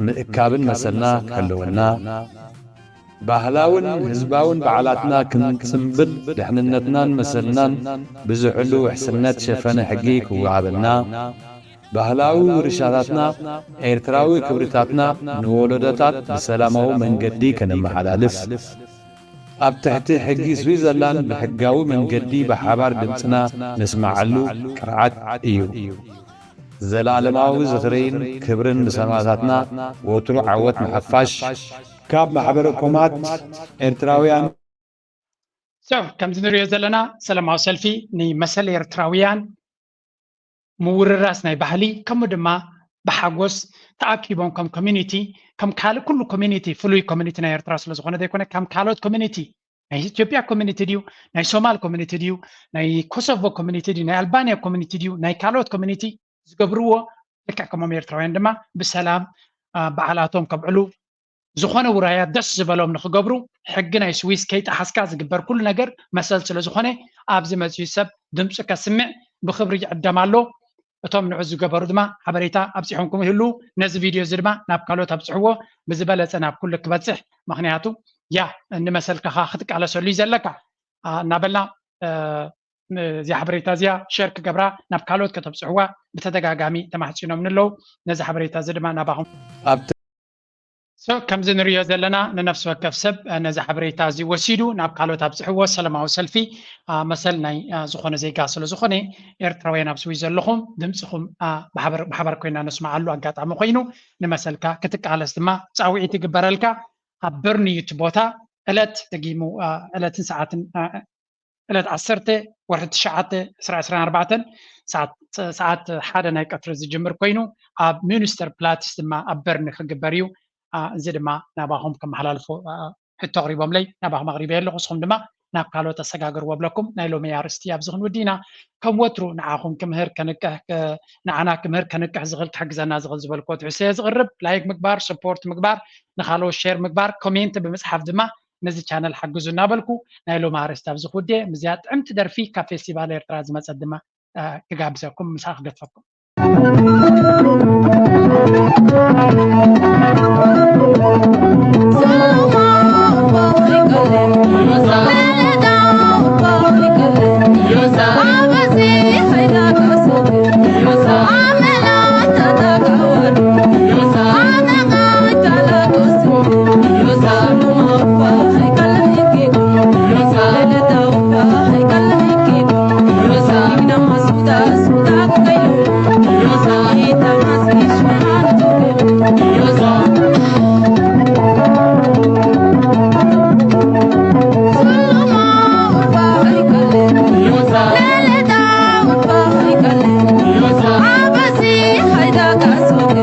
ምእካብን መሰልና ክሕልወልና፣ ባህላውን ህዝባውን በዓላትና ክንጽምብል ድሕንነትናን መሰልናን ብዝሕሉ ውሕስነት ሸፈነ ሕጊ ክወሃበና፣ ባህላዊ ውርሻታትና ኤርትራዊ ክብርታትና ንወለዶታት ብሰላማዊ መንገዲ ከነመሓላልፍ፣ ኣብ ትሕቲ ሕጊ ስዊዘርላንድ ብሕጋዊ መንገዲ ብሓባር ድምጽና ነስምዓሉ ቅርዓት እዩ። ዘላለማዊ ዝኽርን ክብርን ንሰማእታትና ወትሩ ዓወት ንሓፋሽ ካብ ማሕበረ ኮማት ኤርትራውያን። So ከምዚ ንሪኦ ዘለና ሰላማዊ ሰልፊ ንመሰል ኤርትራውያን ምውርራስ ናይ ባህሊ ከምኡ ድማ ብሓጎስ ተኣኪቦም ከም ኮሚኒቲ ከም ካልእ ኩሉ ኮሚኒቲ ፍሉይ ኮሚኒቲ ናይ ኤርትራ ስለዝኾነ ዘይኮነ ከም ካልኦት ኮሚኒቲ ናይ ኢትዮጵያ ኮሚኒቲ ድዩ ናይ ሶማል ኮሚኒቲ ድዩ ናይ ኮሶቮ ኮሚኒቲ ድዩ ናይ ኣልባንያ ኮሚኒቲ ድዩ ናይ ካልኦት ኮሚኒቲ ዝገብርዎ ልክዕ ከምም ኤርትራውያን ድማ ብሰላም በዓላቶም ከብዕሉ ዝኾነ ውራያት ደስ ዝበሎም ንክገብሩ ሕጊ ናይ ስዊስ ከይጠሓስካ ዝግበር ኩሉ ነገር መሰል ስለዝኾነ ኣብዚ መፅዩ ሰብ ድምፁ ከስምዕ ብክብሪ ይዕደም ኣሎ። እቶም ንዑ ዝገበሩ ድማ ሓበሬታ ኣብፂሖምኩም ይህሉ። ነዚ ቪድዮ እዚ ድማ ናብ ካልኦት ኣብፅሕዎ ብዝበለፀ ናብ ኩሉ ክበፅሕ። ምክንያቱ ያ ንመሰልክኻ ክትቃለሰሉ እዩ ዘለካ እናበልና እዚኣ ሓበሬታ እዚኣ ሸር ክገብራ ናብ ካልኦት ከተብፅሕዋ ብተደጋጋሚ ተማሕፂኖም ንለው። ነዚ ሓበሬታ እዚ ድማ ናባኹም ኣብቲ So ከምዚ ንሪኦ ዘለና ንነፍሲ ወከፍ ሰብ ነዚ ሓበሬታ እዚ ወሲዱ ናብ ካልኦት ኣብፅሕዎ ሰላማዊ ሰልፊ መሰል ናይ ዝኾነ ዜጋ ስለዝኾነ ኤርትራውያን ኣብ ስዊዝ ዘለኹም ድምፅኹም ብሓበር ኮይና ነስምዓሉ ኣጋጣሚ ኮይኑ ንመሰልካ ክትቃለስ ድማ ፃውዒት ይግበረልካ ኣብ በርኒዩት ቦታ ዕለት ደጊሙ ዕለትን ሰዓትን ዕለት ዓሰርተ ወርሒ ትሽዓተ ዕስራ ዕስራን ኣርባዕተን ሰዓት ሓደ ናይ ቀትሪ ዝጅምር ኮይኑ ኣብ ሚኒስተር ፕላትስ ድማ ኣብ በርኒ ክግበር እዩ። እዚ ድማ ናባኹም ከመሓላልፎ ሕቶ ኣቕሪቦምለይ ናባኹም ኣቕሪበ ኣለኹ። ንስኹም ድማ ናብ ካልኦት ኣሰጋግርዎ ብለኩም ናይ ሎሚ ኣርእስቲ ኣብዚ ክንውዲ ኢና። ከም ወትሩ ንዓኹም ክምህር ከንቅሕ ንዓና ክምህር ከንቅሕ ዝኽእል ክሕግዘና ዝኽእል ዝበልክዎ ትሕዝቶ እየ ዝቕርብ። ላይክ ምግባር፣ ሰፖርት ምግባር፣ ንኻልኦት ሼር ምግባር፣ ኮሜንት ብምፅሓፍ ድማ ነዚ ቻነል ሓግዙ እናበልኩ ናይ ሎም ኣርእስቲ ኣብዚ ክውድየ። ምስዚኣ ጥዕምቲ ደርፊ ካብ ፌስቲቫል ኤርትራ ዝመፀት ድማ ክጋብዘኩም ምሳኣ ክገድፈኩም።